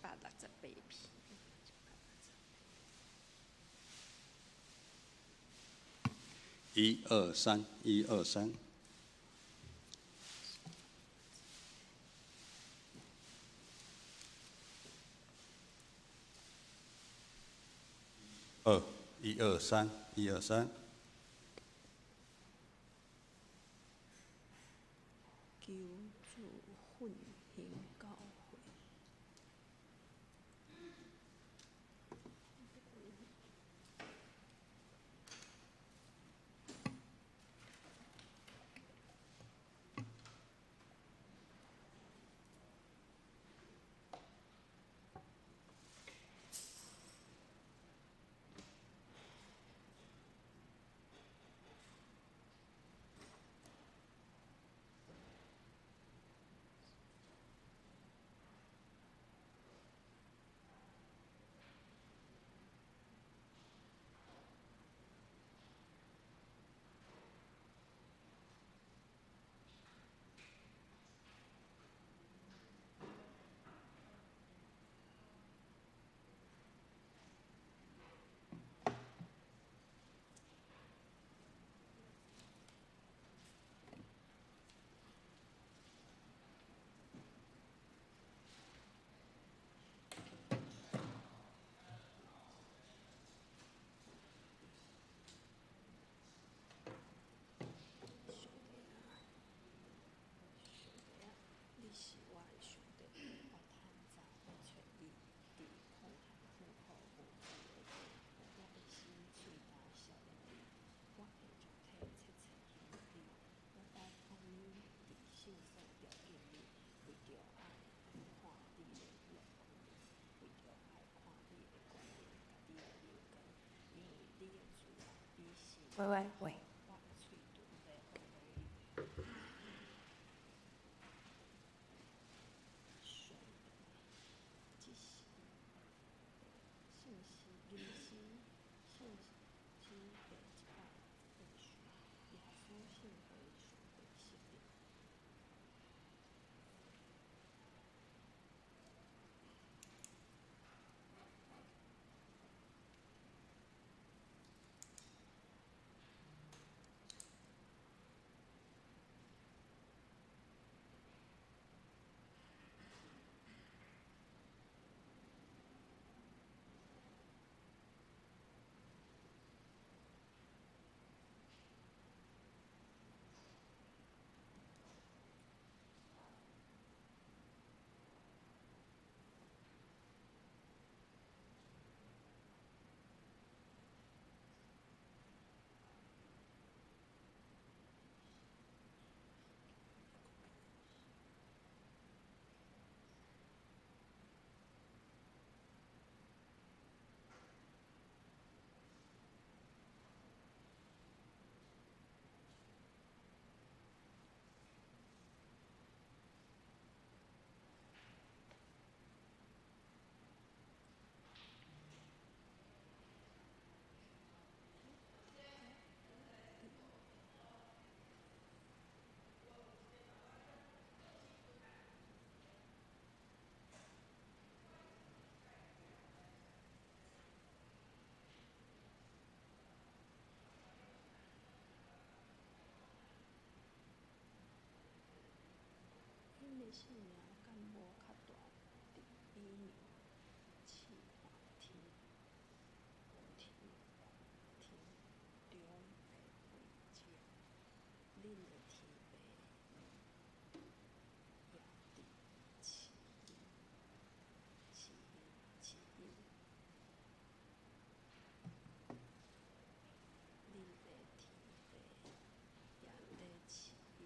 168篇。一二三，一二三。二，一二三，一二三。求助奮興教會。上帝啊，上帝啊，你是我的上帝，我趁早欲揣你，佇曠旱富苦無水的地，我的心喙焦想念你，我的肉體切切希望你。我愛感恩佇聖所朝見你，為著愛看你的樂趣，為著愛看你的權能佮你的榮光，因為你的慈愛比生喂喂喂。我的喙唇欲呵咾你。上帝啊，這是聖詩吟詩聖詩第128首，耶穌聖會上帝聖日。恁的性命敢無較大比牛，試看天天天中的飛鳥，恁的天父也得賜賜賜予恁的天父也得賜予。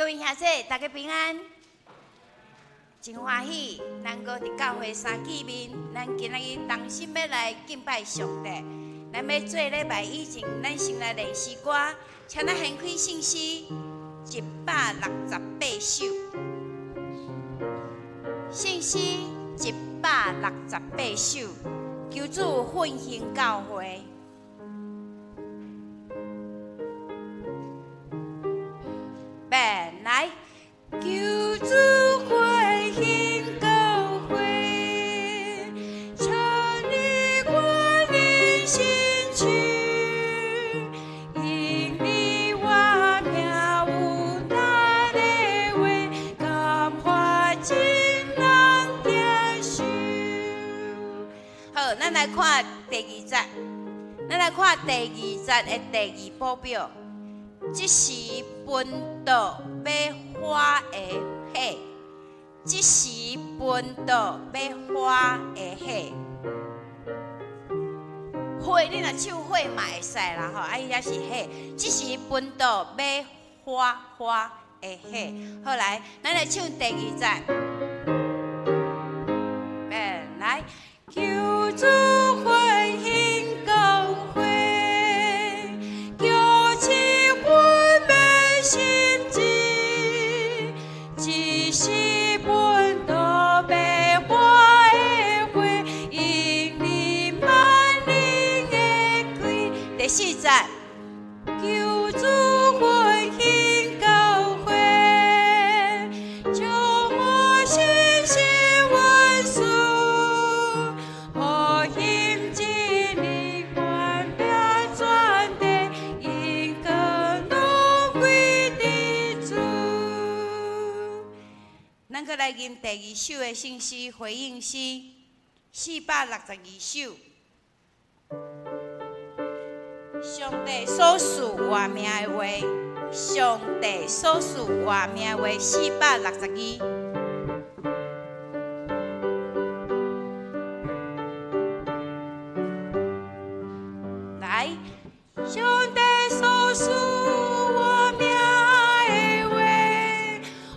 各位兄弟，大家平安，真歡喜，咱閣佇教會三見面。咱今仔日同心欲來敬拜上帝。咱欲做禮拜以前，咱先來練詩歌，請咱掀開聖詩168首。聖詩168首，求主奮興教會。來，求主奮興教會，請你關心心志，因你活命有力的話，感化眾人接受。好，咱來看第二節，咱來看第二節的第二補表。這是奔道欲發的火，這是奔道欲發的火。火，你若唱火嘛會使啦吼，啊伊遐是火，這是奔道欲發發的火。好來，咱來唱第二節。來，求主奮興教會，叫起阮的心志，這是奔道欲發的火，因你萬靈的開。第四節，求主奮興教會，將我信心穩守，予興一日傳遍全地，榮光攏歸佇主。咱閣來吟第二首的聖詩回應詩，462首。上帝所賜活命的話，上帝所賜活命的話，462。來，上帝所賜活命的話，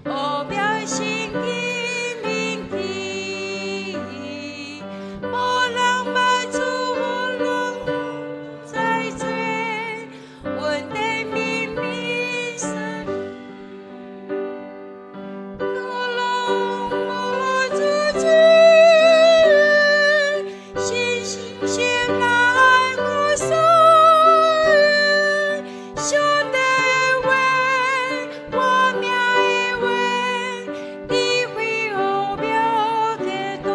奧妙神奇銘記，無人捌做，無人知做，阮的秘密是，可攏無自知，信心先來我所，上帝話，活命的話，智慧奧妙極大。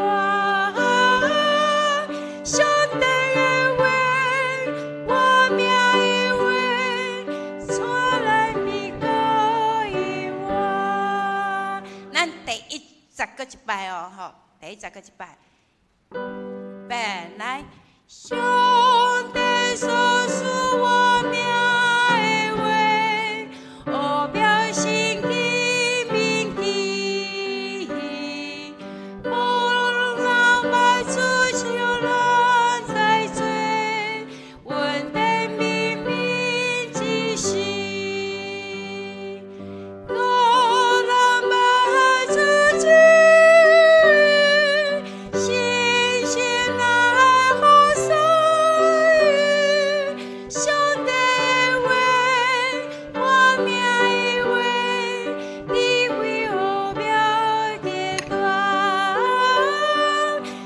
上帝的話，活命的話，帶咱佇高永活。咱第一節閣一擺哦，吼，第一節閣一擺。來，上帝所賜活命的話，奧妙神奇銘記，無人捌做，無人知做，阮的秘密之時，無人捌做主，信心來予所，上帝話，活命的話，智慧奧妙極大。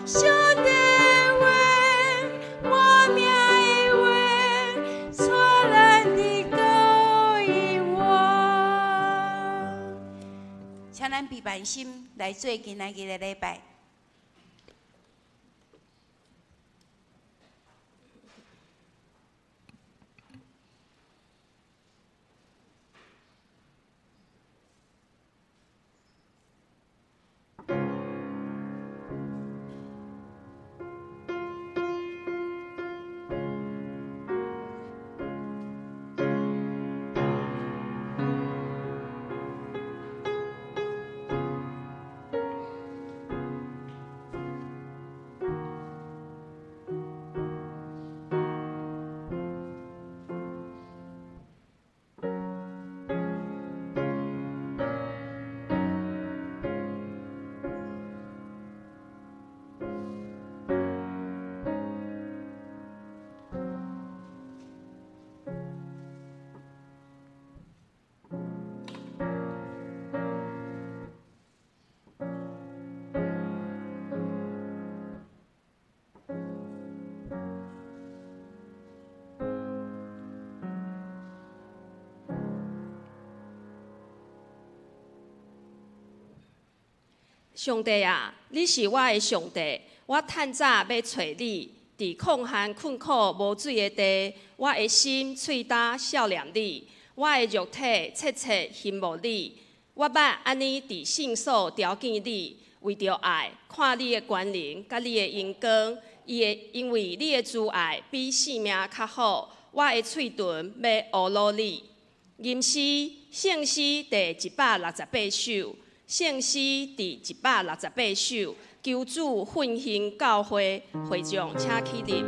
上帝話，活命的話，帶咱佇高永活。請咱閉萬心來做今仔日的禮拜。上帝啊，你是我的上帝，我趁早欲揣你，佇曠旱困苦無水的地，我的心喙焦數念你，我的肉體切切欣慕你。我捌按呢佇聖所朝見你，為著愛看你的權能佮你的榮光，伊會因為你的慈愛比性命較好，我的喙唇欲呵咾你。吟詩聖詩第168首，聖詩第168首，求主奮興教會，會眾請起立。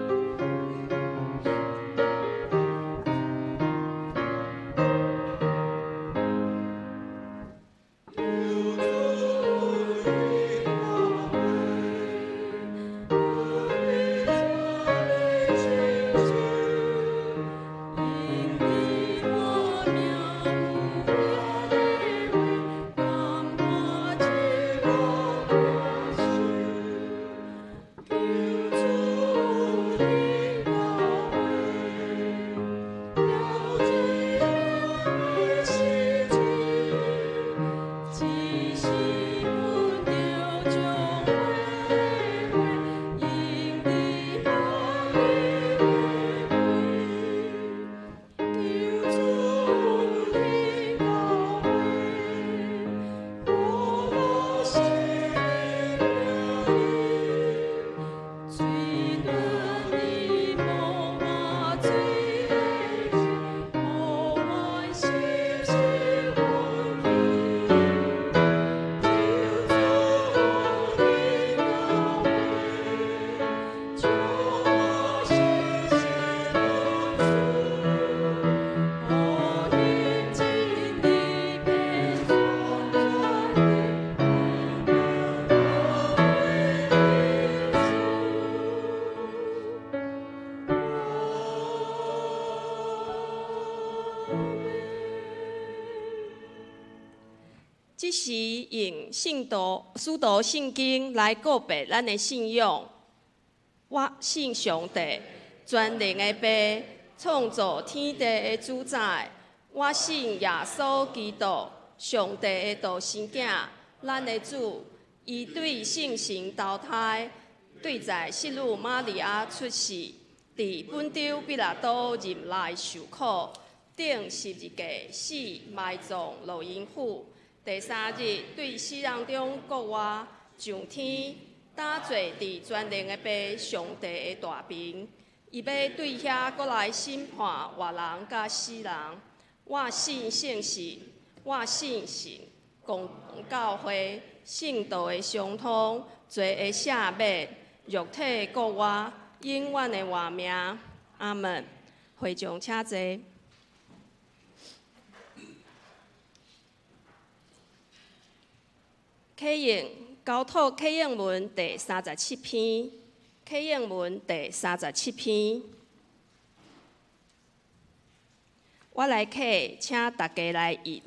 這時用聖徒、使徒信經來告白咱的信仰。我信上帝，全能的父，創造天地的主宰。我信耶穌基督，上帝的獨生囝，咱的主。伊對聖神投胎，對在聖女瑪利亞出世，佇本丟彼拉多任內受苦，釘十字架死，埋葬落陰府。第三日對死人中復活，上天，打坐佇全能的父上帝的大爿。伊欲對遐閣來審判活人佮死人。我信聖神，我信神共教會，聖徒的相通，罪的赦免，肉體復活，永遠的活命。阿門。會眾請坐。啟應交託啟應文第37篇，啟應文第37篇，我來啟，請大家來譯。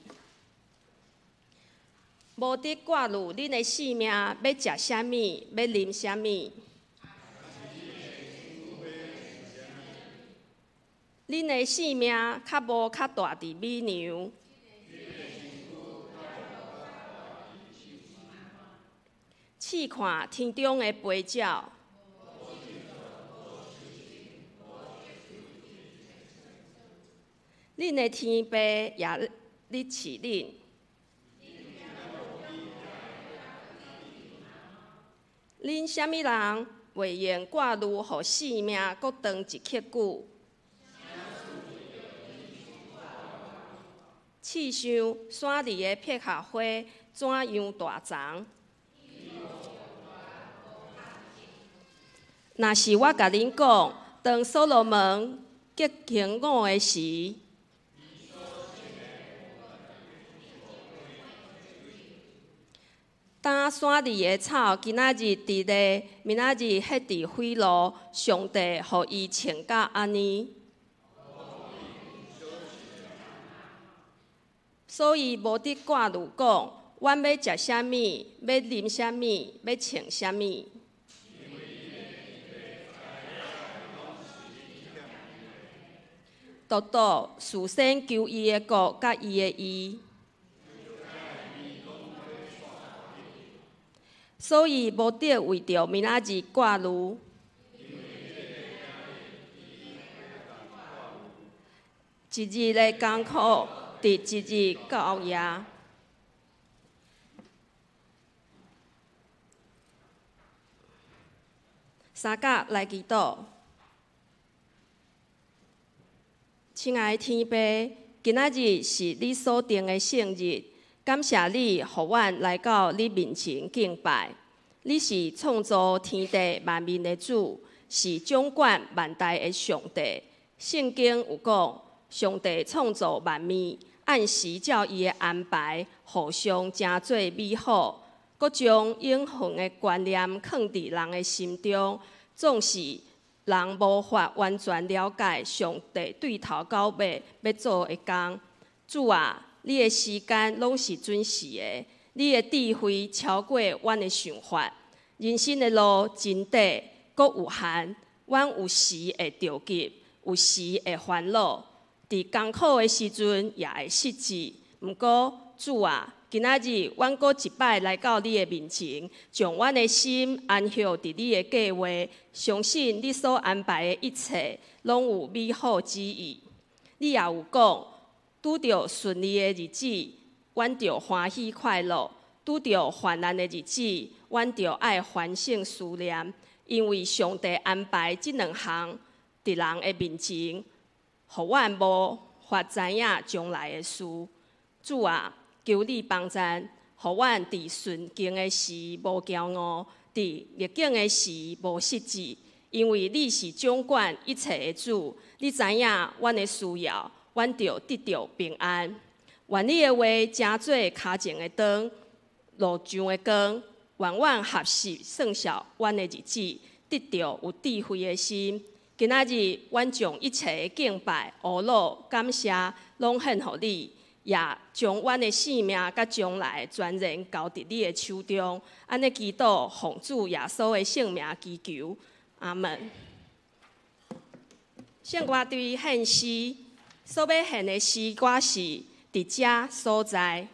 無得掛慮恁的性命，欲食啥物，欲啉啥物。恁的性命較無較大佇美娘。試看天中的飛鳥，恁的天父也咧飼恁。恁啥物人袂用掛慮，予性命閣長一刻久？試想山裡的百合花怎樣大叢？若是我共恁講，當所羅門極興武的時，當山裡的草今仔日佇咧，明仔日歇佇火爐，上帝予伊穿甲按呢。所以無得掛慮講，阮欲食啥物，欲啉啥物，欲穿啥物。獨獨事先求伊的國佮伊的義。所以無得為著明仔日掛慮。一日的艱苦，佇一日夠矣。三甲來祈禱。親愛的天父，今仔日是你所定的聖日，感謝你，予阮來到你面前敬拜。你是創造天地萬民的主，是掌管萬代的上帝。聖經有講，上帝創造萬物，按時照伊的安排，互相成做美好，閣將永恆的觀念囥佇人的心中，總是人無法完全了解上帝對頭到尾欲做的工。主啊，你的時間攏是準時的，你的智慧超過阮的想法。人生的路真短，閣有限，阮有時會著急，有時會煩惱，佇艱苦的時陣也會失志。毋過，主啊，今仔日阮閣一擺來到你的面前，將阮的心安歇佇你的計劃，相信你所安排的一切攏有美好旨意。你也有講，拄著順利的日子，阮著歡喜快樂；拄著患難的日子，阮著愛反省思念，因為上帝安排這兩項佇人的面前，予阮無法知影將來的事。主啊，求你幫贊，予阮佇順境的時無驕傲，佇逆境的時無失志。因為你是掌管一切的主，你知影阮的需要，阮就得著平安。願你的話成做跤前的燈，路上的光。願阮學習算數阮的日子，得著有智慧的心。今仔日，阮將一切的敬拜、呵咾、感謝，攏獻予你，也將阮的性命佮將來全然交佇你的手中。按呢祈禱，奉主耶穌的聖名祈求，阿門。聖歌隊獻詩，所欲獻的詩歌是《佇這所在》。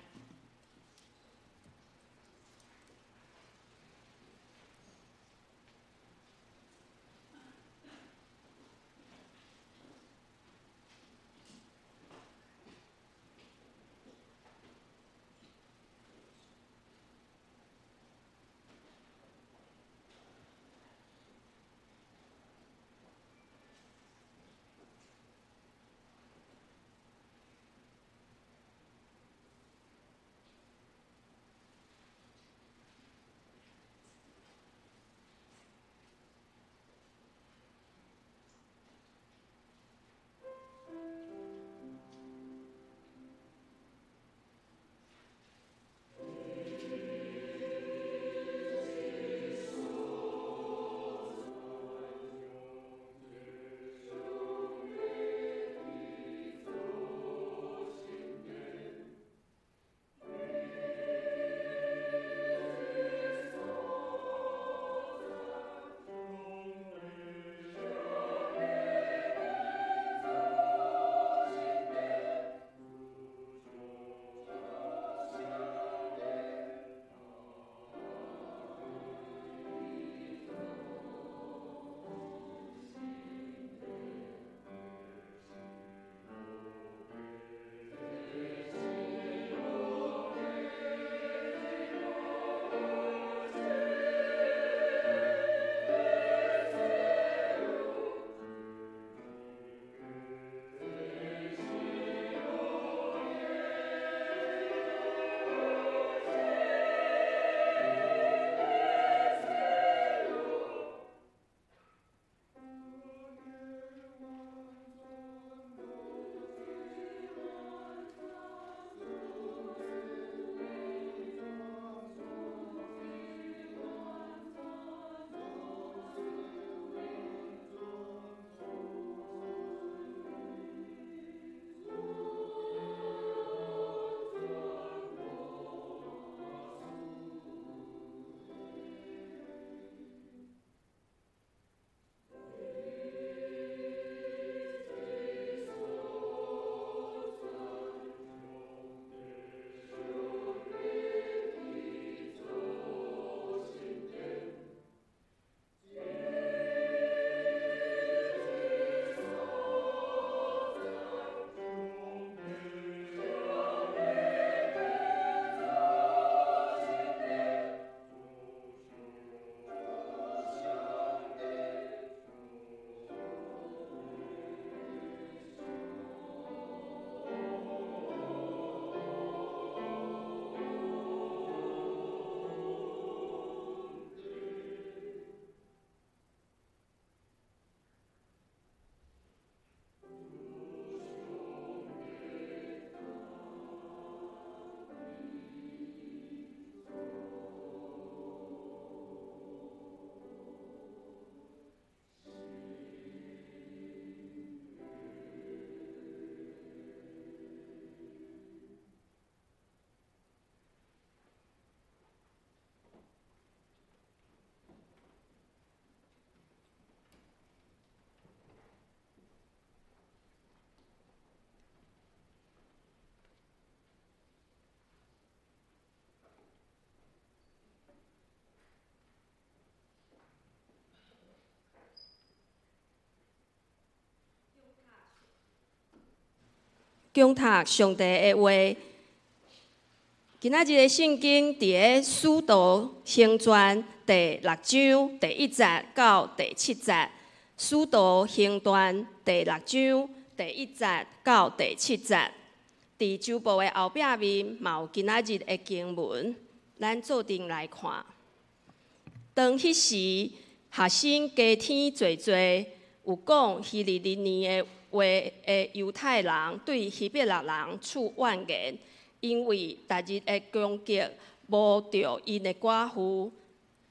恭讀上帝的話。今仔日的聖經佇咧《使徒行傳》第六章第一節到第七節，《使徒行傳》第六章第一節到第七節。佇周報的後壁面嘛有今仔日的經文，咱做陣來看。當彼時，學生加添濟濟，有講希利尼的話的猶太人對希伯來人出怨言，因為逐日的攻擊無著𪜶的寡婦。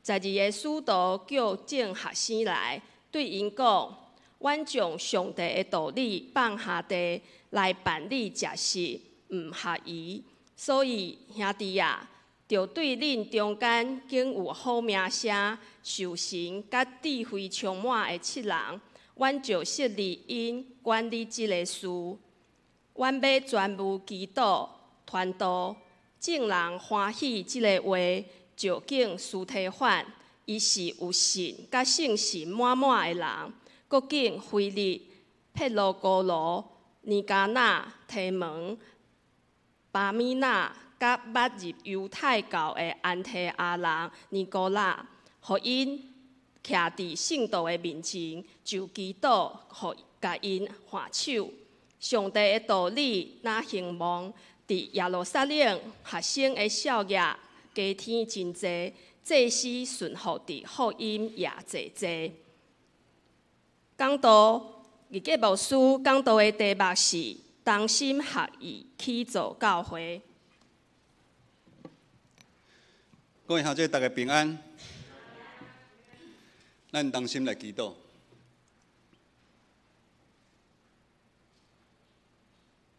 12個使徒叫眾學生來，對𪜶講：阮將上帝的道理放下地來辦理食食，毋合宜。所以兄弟啊，著對恁中間經有好名聲、受神佮智慧充滿的七人，阮就設立𪜶管理這个事。阮欲專務祈禱、傳道，眾人歡喜這个話，就見司提反，伊是有信佮聖神滿滿的人，閣見腓力、撇羅哥羅、尼迦納、提門、巴米納，佮捌入猶太教的安提阿人尼哥拉，予𪜶徛佇聖徒的面前，就祈禱，予共𪜶按手。上帝的道理若興旺，佇耶路撒冷學生的數額加添真濟，祭司順服佇福音也濟濟。講道二杰牧師講道的題目是同心合意起造教會。各位兄弟，大家平安。咱同心來祈禱。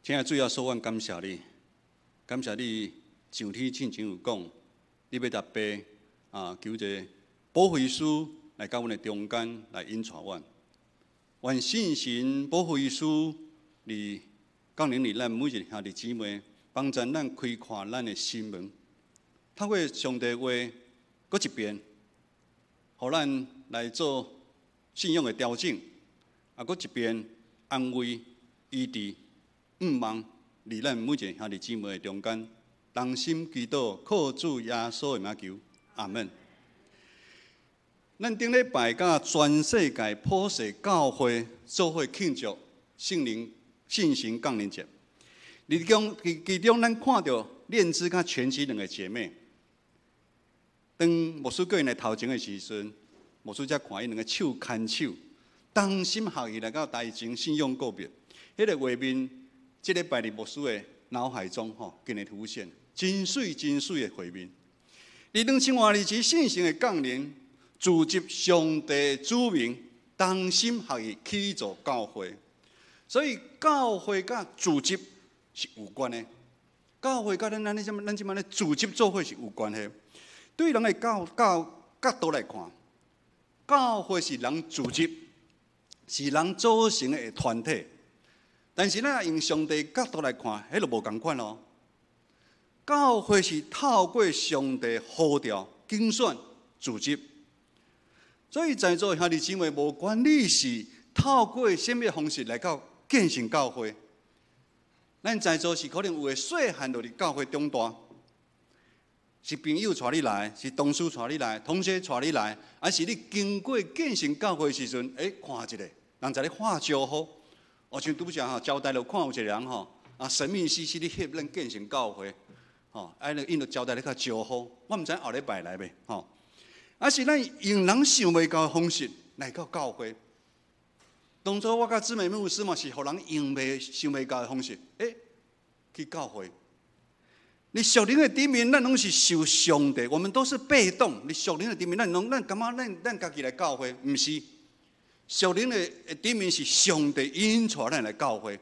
親愛的主耶穌，阮感謝你，感謝你上天親像有講，你欲特別啊求一个保惠師來到阮的中間來引帶阮。願聖神保惠師來降臨佇咱每一个兄弟姊妹，幫助咱開闊咱的心門，透過上帝話閣一遍，予咱來做信仰的調整，啊，閣一遍安慰、醫治、向望，佇咱每一个兄弟姊妹的中間，同心祈禱，靠主耶穌的名求，阿門。咱頂禮拜佮全世界普世教會做伙慶祝聖靈聖神降臨節。其中咱看著煉枝佮全基兩个姐妹，當牧師叫𪜶來頭前的時陣，牧師才看𪜶兩个手牽手，同心合意來到台前信仰告白。彼个畫面，這禮拜佇牧師的腦海中吼，今日浮現，真媠真媠的畫面。佇2000外年前聖神的降臨，組織上帝子民同心合意起造教會，所以教會佮組織是有關的。教會佮咱按呢這咱這擺咧組織做伙是有關係。對人的教教角度來看，教會是人組織，是人組成的團體。但是咱用上帝角度來看，彼就無仝款囉。教會是透過上帝呼召、揀選、組織。所以在座兄弟姊妹，無管你是透過啥物方式來到建成教會，咱在座是可能有的細漢就佇教會長大，是朋友帶你來，是同事帶你來，同學帶你來，還是你經過建成教會時陣，欸，看一下，人在咧喊招呼，哦，像拄才吼招待就看有一個人吼，啊，神秘兮兮咧翕咱建成教會，吼，啊，𪜶就招待咧較招呼，我毋知後禮拜來袂，吼。啊，是咱用人想袂到的方式來到教會。當初我佮姊妹牧師嘛是予人用袂想袂到的方式，欸，去教會。你屬靈的頂面，咱攏是受上帝，我們都是被動。你屬靈的頂面，咱攏咱感覺咱咱家己來教會，毋是。屬靈的頂面是上帝引帶咱來教會。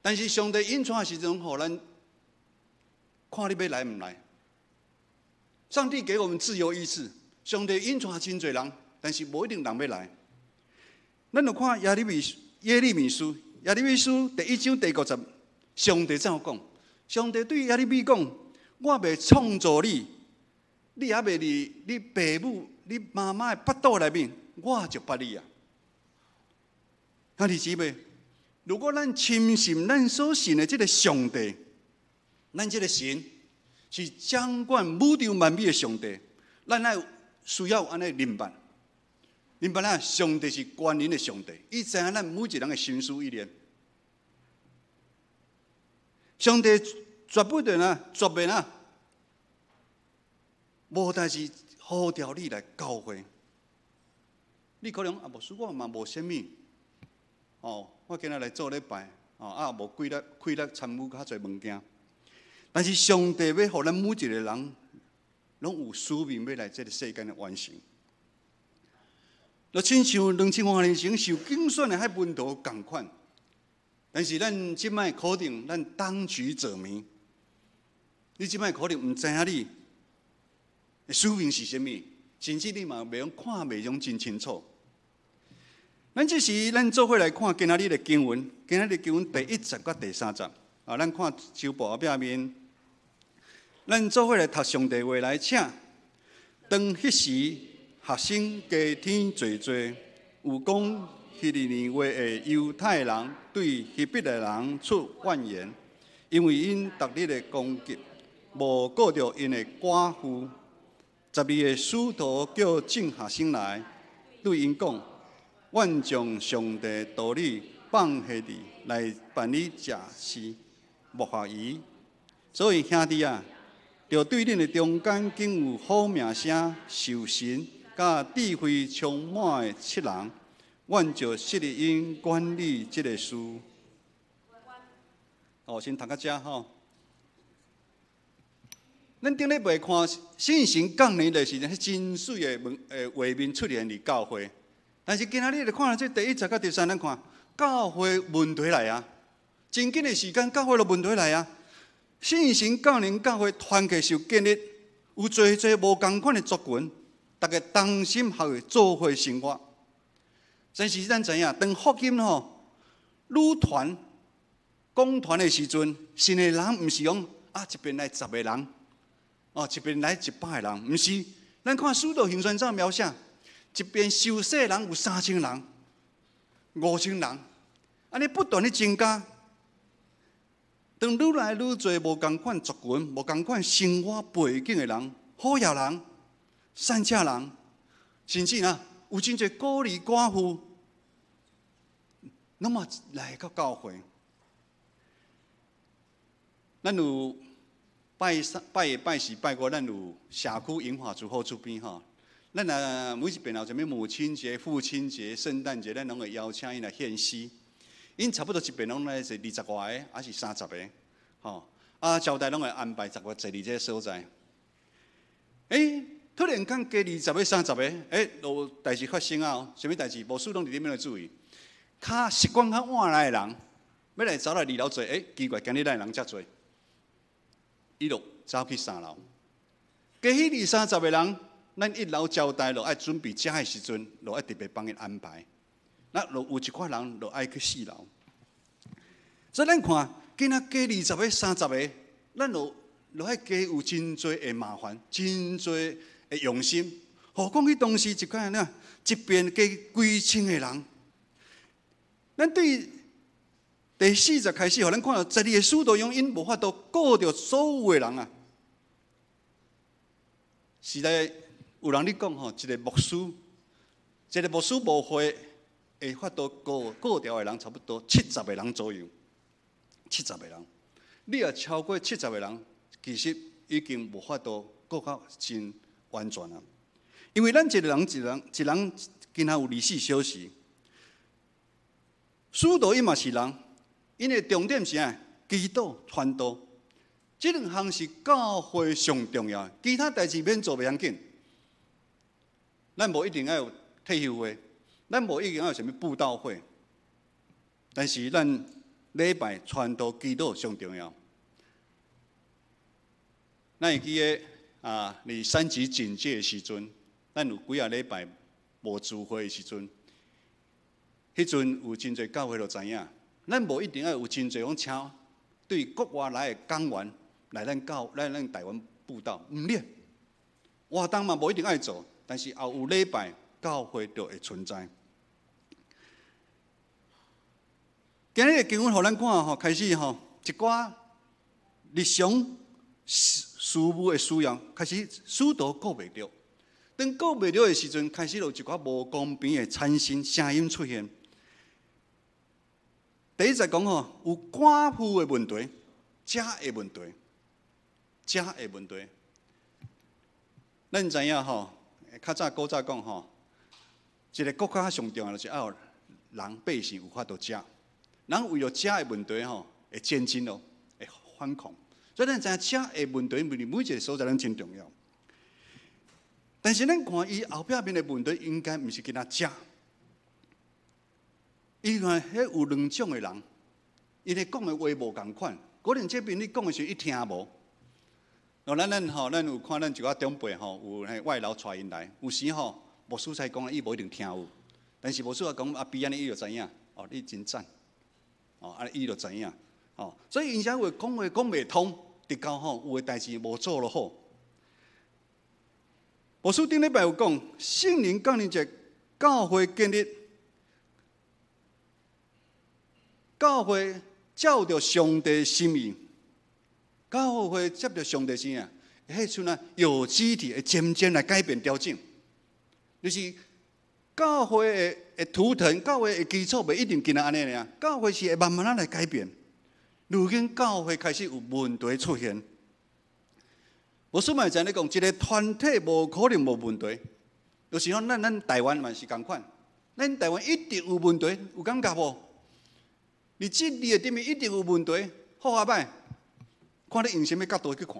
但是上帝引帶的時陣，予咱看你欲來毋來。上帝給我們自由意志，上帝引帶真濟人，但是無一定人欲來。咱就看耶利米耶利米書，耶利米書第一章第五節，上帝怎講？上帝對耶利米講：我未創造你，你猶未佇你爸母、你媽媽的腹肚內面，我就捌你啊！兄弟姊妹，如果咱深信咱所信的這个上帝，咱這个神是掌管宇宙萬物的上帝，咱愛需要按呢明白，明白啊！上帝是全能的上帝，伊知影咱每一个人的心思意念。上帝絕不對啊，絕袂啊，無代誌呼召你來教會。你可能啊，牧師我嘛無啥物，哦，我今仔來做禮拜，哦啊，無氣力氣力參與較濟物件。但是上帝欲予咱每一個人，攏有使命欲來這個世間的完成。就親像2000多年前受揀選的彼門徒仝款，但是咱這擺可能咱當局者迷，你這擺可能毋知影你的使命是啥物，甚至你嘛袂用看袂用真清楚。咱這時咱做伙來看今仔日的經文，今仔日經文第一節佮第三節啊，咱看周報後壁面，咱做伙來讀上帝話來，請。當彼時學生家天濟濟，有講希利尼話的猶太人對希伯來人出怨言，因為𪜶逐日的攻擊，無顧著𪜶的寡婦。十二个使徒叫眾學生來，對𪜶講：阮將上帝道理放下佇來辦理這事，莫懷疑。所以兄弟啊，著對恁的中間竟有好名聲、受神佮智慧充滿的七人，阮就設立𪜶管理這个事。哦，先讀到遮吼。咱頂禮拜看聖神降臨的時陣，彼真媠的文畫面出現佇教會。但是今仔日來看這第一節佮第三，咱看教會問題來啊！真緊的時間，教會就問題來啊！聖神降臨，教會團契受建立，有濟濟無仝款的族群，逐家同心合意做伙生活。但是咱知影，當福音吼愈傳講傳的時陣，信的人毋是講啊一邊來十個人，哦一邊來100個人，毋是。咱看使徒行傳怎描寫，一邊受洗人有3000人、5000人，按呢不斷咧增加。當愈來愈濟無仝款族群、無仝款生活背景的人，好額人、散赤人，甚至啊有真濟孤兒寡婦，攏嘛來到教會。咱有拜三、拜拜四、拜五，咱有社區銀髮族好出邊吼。咱啊每一遍有啥物母親節、父親節、聖誕節，咱攏會邀請𪜶來獻詩。𪜶差不多一遍攏來是20外个，抑是30個，吼。啊，招待攏會安排十個坐佇這个所在。欸，突然間加二十個、三十個，欸，有代誌發生啊！啥物代誌？牧師攏佇裡面來注意。較習慣較晚來的人，欲來走來二樓坐，欸，奇怪，今日來人遮濟，伊就走去三樓。加彼二三十個人，咱一樓招待就愛準備食的時陣，就愛特別幫𪜶安排。那就有一寡人就愛去四樓。所以咱看，今仔加二十個、三十個，咱就愛加有真濟的麻煩，真濟的用心。何況彼當時一個呢，一邊加幾千個人，咱對第四節開始，予咱看到十二个使徒用𪜶無法度顧著所有的人啊。實在有人咧講吼，一個牧師，一個牧師無會會法度顧顧著的人，差不多七十個人左右。七十個人，你若超過七十個人，其實已經無法度顧較真完全啊。因為咱一個人一人一人，今仔有24小時。使徒伊嘛是人，𪜶的重點是啥？祈禱、傳道，這兩項是教會上重要，其他代誌免做袂要緊。咱無一定愛有退休會，咱無一定愛有啥物佈道會，但是咱禮拜傳道、祈禱上重要。咱會記得啊，佇三級警戒的時陣，咱有幾仔禮拜無聚會的時陣，彼陣有真濟教會就知影，咱無一定愛有真濟種請對國外來的講員來咱教來咱台灣佈道，毋免活動嘛無一定愛做，但是後有禮拜教會就會存在。今日的經文予咱看吼，開始吼一寡日常事務的需要，開始使徒顧袂著。當顧袂著的時陣，開始有一寡無公平的產生聲音出現。第一節講吼，有寡婦的問題，食的問題，食的問題。咱知影吼，較早古早講吼，一個國家上重要就是愛予人百姓有法度食。人為著食的問題吼，會戰爭咯，會反抗。所以咱知影食的問題，每每一個所在攏真重要。但是咱看伊後壁面的問題，應該毋是干焦食。伊看彼有兩種的人，𪜶咧講的話無仝款，可能這邊你講的時陣，伊聽無。哦，咱吼，咱有看咱一寡長輩吼，有彼外勞帶𪜶來，有時吼牧師才講，伊無一定聽有，但是牧師講啊，比按呢伊就知影，哦，你真讚，哦，啊，伊就知影，哦，所以𪜶啥話講話講袂通，直到吼有的代誌無做了好。牧師頂禮拜有講，聖靈降臨節教會建立，教會照著上帝心意。教會接著上帝心意啊，彼陣啊有機體會漸漸來改變調整，就是教會的圖騰，教會的基礎袂一定干焦按呢爾，教會是會慢慢仔來改變。如今教會開始有問題出現，牧師嘛會知影講，一個團體無可能無問題，就是講咱台灣嘛是仝款，咱台灣一定有問題，有感覺無？佇政治的頂面一定有問題，好抑歹？看你用啥物角度去看。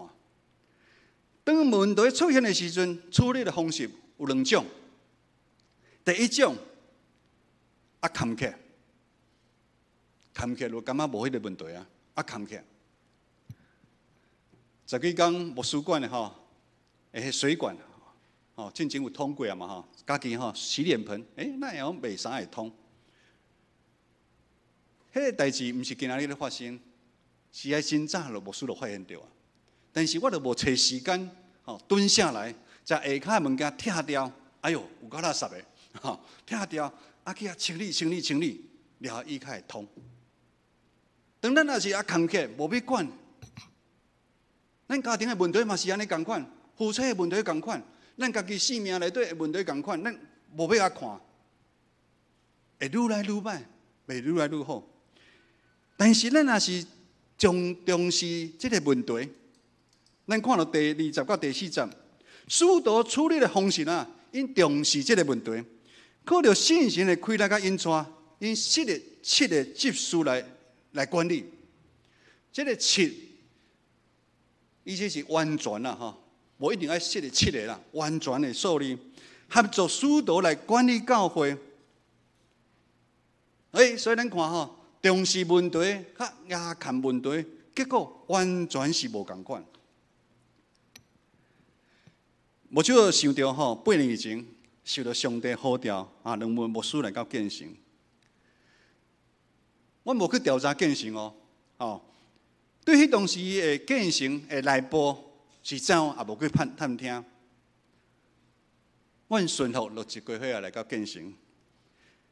當問題出現的時陣，處理的方式有兩種。第一種，啊，崁起，崁起就感覺無彼個問題啊，啊，崁起。十幾工牧師館的吼，彼水管，吼，進前有通過啊嘛吼，家己吼洗臉盆，欸，哪會講袂使會通？彼個代誌毋是今仔日咧發生。是愛真早就牧師就發現著啊，但是我就無揣時間，吼，蹲下來，將下跤的物件拆掉，哎喲，有夠垃圾的，吼，拆掉，啊去遐清理清理清理，了後伊較會通。當咱若是啊崁起，無欲管，咱家庭的問題嘛是按呢仝款，夫妻的問題仝款，咱家己性命內底的問題仝款，咱無欲愛看，會愈來愈歹，袂愈來愈好。但是咱若是重視這個問題，咱看著第二節到第四節，使徒處理的方式啊，𪜶重視這個問題，靠著聖神的氣力佮引帶，𪜶設立七個執事來管理。這個七，意思是完全啦，吼，無一定愛設立七個啦，完全的數字，合作使徒來管理教會。欸，所以咱看吼。重視問題，佮壓看問題，結果完全是無仝款。牧師想著吼，8年以前受著上帝呼召啊，兩位牧師來到建成。阮無去調查建成哦，吼，對彼當時的建成的內部是怎樣，也無去探聽。阮順服六十幾歲仔來到建成，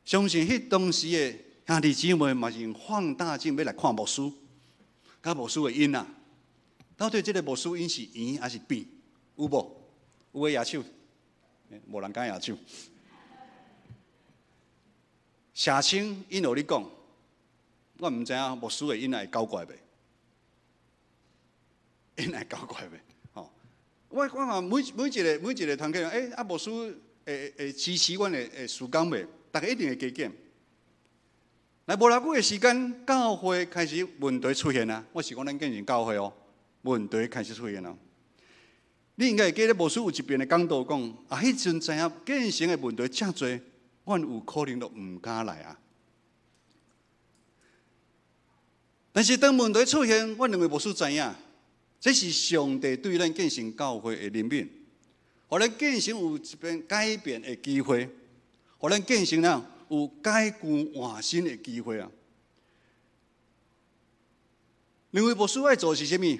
相信彼當時的兄弟姊妹嘛是用放大鏡欲來看牧師，佮牧師的𪜶啊，到底這个牧師𪜶是圓還是扁？有無？有的舉手，無人敢舉手。社青𪜶予你講，我毋知影牧師的𪜶會搞怪袂？𪜶會搞怪袂？吼！我看每一个團契，欸，啊牧師會支持阮的事工袂？逐家一定會加減。來無偌久的時間，教會開始問題出現啊！我是講咱建成教會哦，問題開始出現啊！你應該會記得牧師有一遍的講道講，啊，彼陣知影建成的問題遮濟，阮有可能都毋敢來啊。但是當問題出現，阮兩位牧師知影，這是上帝對咱建成教會的憐憫，予咱建成有一遍改變的機會，予咱建成了有改舊換新的機會啊！兩位牧師愛做是啥物？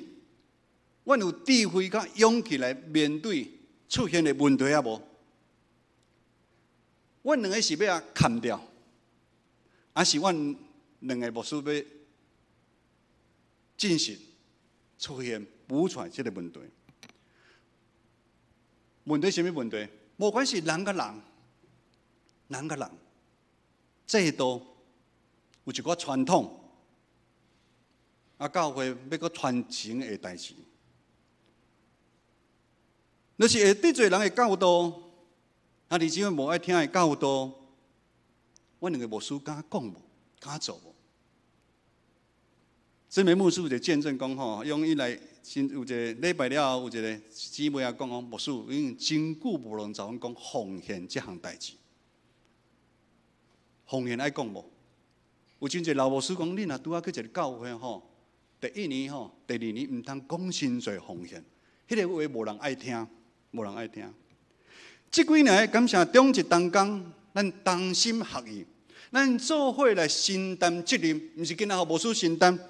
阮有智慧佮勇氣來面對出現的問題啊無？阮兩个是欲共崁掉，還是阮兩个牧师欲进行出现补出来这个问题。问题啥物问题？无管是人佮人，人佮人，制度有一寡传统，啊，教会欲阁传承的代志，若是会得罪人的教导，啊，弟兄无爱听的教导，阮两个牧师敢讲无？敢做无？这位牧师有一个见证讲吼，用伊来先有一个礼拜了后，有一个姊妹啊讲讲，牧师已经真久无人找阮讲奉献这项代志，奉献爱讲无？有真济老牧师讲，你若拄仔去一个教会吼，第一年吼，第二年毋通讲伤济奉献，彼个话无人爱听，无人爱听。这几年感谢中一同工，咱同心合意，咱做伙来承担责任，毋是干焦予牧师承担。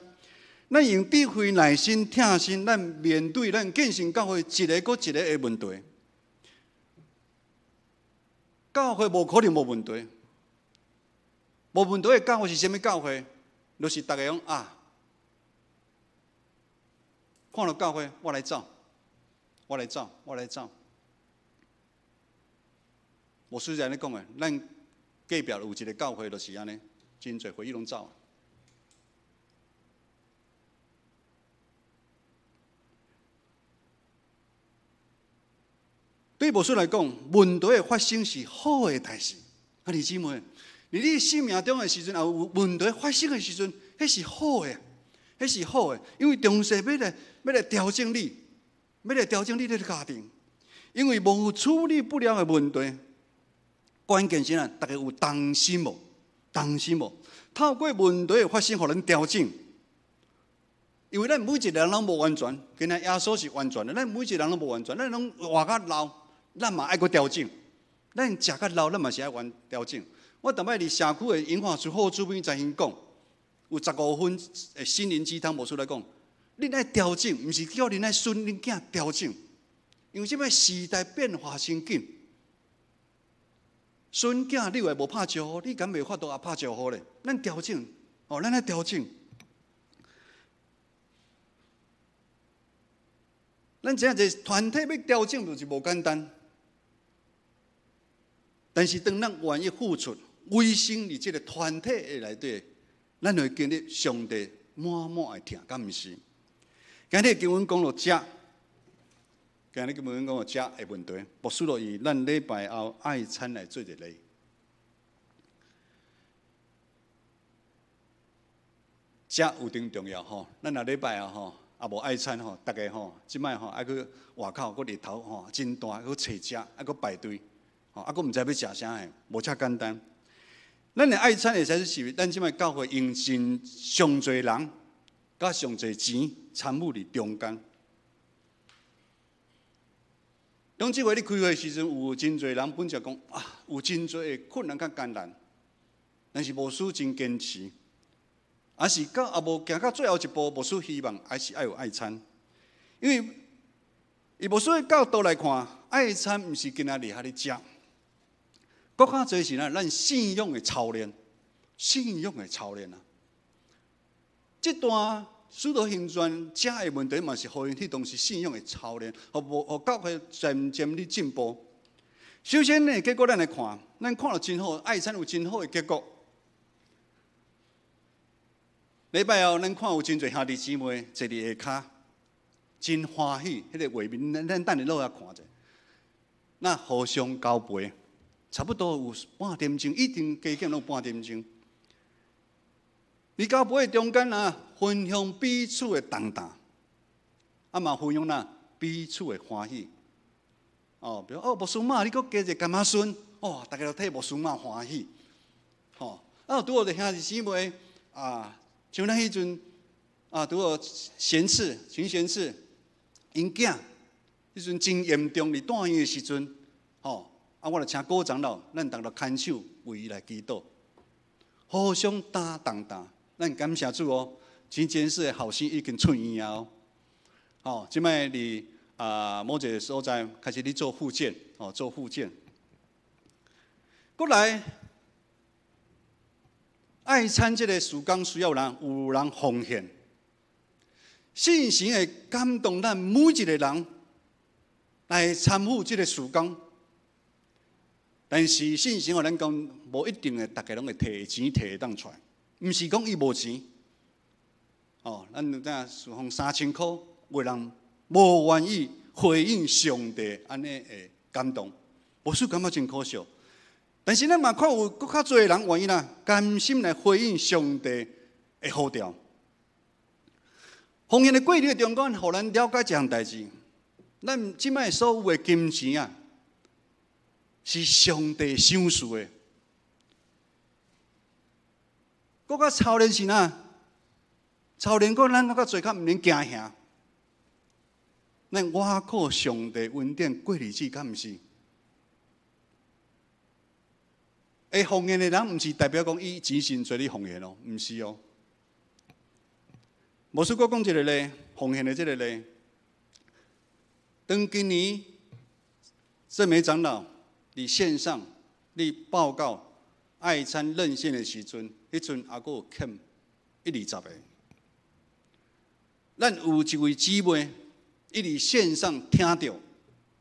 咱用智慧、耐心、疼心，咱面对咱建成教会一个阁一个的问题。教会无可能无问题，无问题的教会是啥物教会？就是逐家讲啊，看著教会，我来走，我来走，我来走。牧师是按呢讲的，咱隔壁有一个教会就是按呢，真济会议拢走。对牧师来讲，问题的发生是好的代志。啊，弟姊妹，伫你生命中的时阵，也有问题发生的时阵，彼是好的，彼是好的，因为上帝欲来调整你，欲来调整你的家庭，因为无处理不了的问题，关键是啊，逐家有同心无？同心无？透过问题的发生，予咱调整。因为咱每一个人拢无完全，今仔耶稣是完全的，咱每一个人拢无完全，咱拢活较老，咱嘛爱阁调整。咱食较老，咱嘛是爱阁调整。我逐摆伫社区的银发族好主编在兴讲，有15分的心灵鸡汤，牧师来讲，恁爱调整，毋是叫恁爱顺恁囝调整，因为这摆时代变化真紧。孙囝你话无拍招呼，你敢袂法度也拍招呼咧？咱调整，哦，咱爱调整。咱知影一个团体欲调整就是无简单，但是当咱愿意付出、委身伫这个团体的内底，咱会经历上帝满满的疼，敢毋是？今日经文讲到遮，今日经文讲到遮的问题，牧师就以咱礼拜后爱餐来做一个例。食有真重要吼，咱若礼拜后吼。啊，无爱餐吼，逐家吼，这摆吼爱去外口，阁日头吼真大，阁揣食，啊阁排队，吼啊阁毋知欲食啥个，无遮简单。咱的爱餐会使是，咱这摆教会用尽上济人，佮上济钱参与伫中间。当这回咧开会时阵，有真济人本就讲啊，有真济的困难佮艰难，但是牧师真坚持。还是到也无行到最后一步，牧师希望还是爱有爱餐，因为以牧师的角度来看，爱餐毋是干焦伫遐咧食，阁较济是咱信仰的操练，信仰的操练啊。这段使徒行传食的问题嘛是予𪜶彼当时信仰的操练，予无予教会渐渐咧进步。首先呢，结果咱来看，咱看著真好，爱餐有真好的结果。礼拜后，咱看有真济兄弟姊妹坐伫下跤，真欢喜。彼个画面，咱等下落来看者。那互相交陪，差不多有半点钟，一定加减拢有半点钟。伫交陪的中间啊，分享彼此的重担，啊嘛分享啦彼此的欢喜。哦，比如哦，牧师妈，你阁加一个干仔孙，哦，逐家都替牧师妈欢喜。吼，啊，拄好一个兄弟姊妹啊。像咱彼阵啊，拄好贤赐、秦贤赐，𪜶囝彼阵真严重伫住院的时阵，吼啊，我就请郭长老，咱逐个牵手为伊来祈祷，互相担重担。咱感谢主哦，秦贤赐的后生已经出院啊，吼，这摆伫啊某一个所在开始咧做复健，哦，做复健。阁来。愛餐這个事工需要人有人奉獻，聖神會感動咱每一个人來參與這个事工。但是聖神予咱講，無一定會逐家攏會提錢提會當出來，毋是講伊無錢。哦，咱知影是奉3000箍，有人無願意回應上帝按呢的感動，牧師感覺真可惜。但是咱嘛看有閣較濟人願意啦，甘心來回應上帝的呼召。奉獻的過程中間，予咱了解一項代誌。咱這擺所有的金錢啊，是上帝賞賜的。閣較操練是哪？操練過咱閣較濟較毋免驚嚇。咱倚靠上帝恩典過日子，敢毋是？會奉獻的人，毋是代表講伊錢真濟咧奉獻哦，毋是哦。牧師閣講一個例，奉獻的這個例。當今年鄭梅長老佇線上咧報告愛餐認獻的時陣，彼陣猶閣有欠一二十個。咱有一位姊妹，伊佇線上聽著，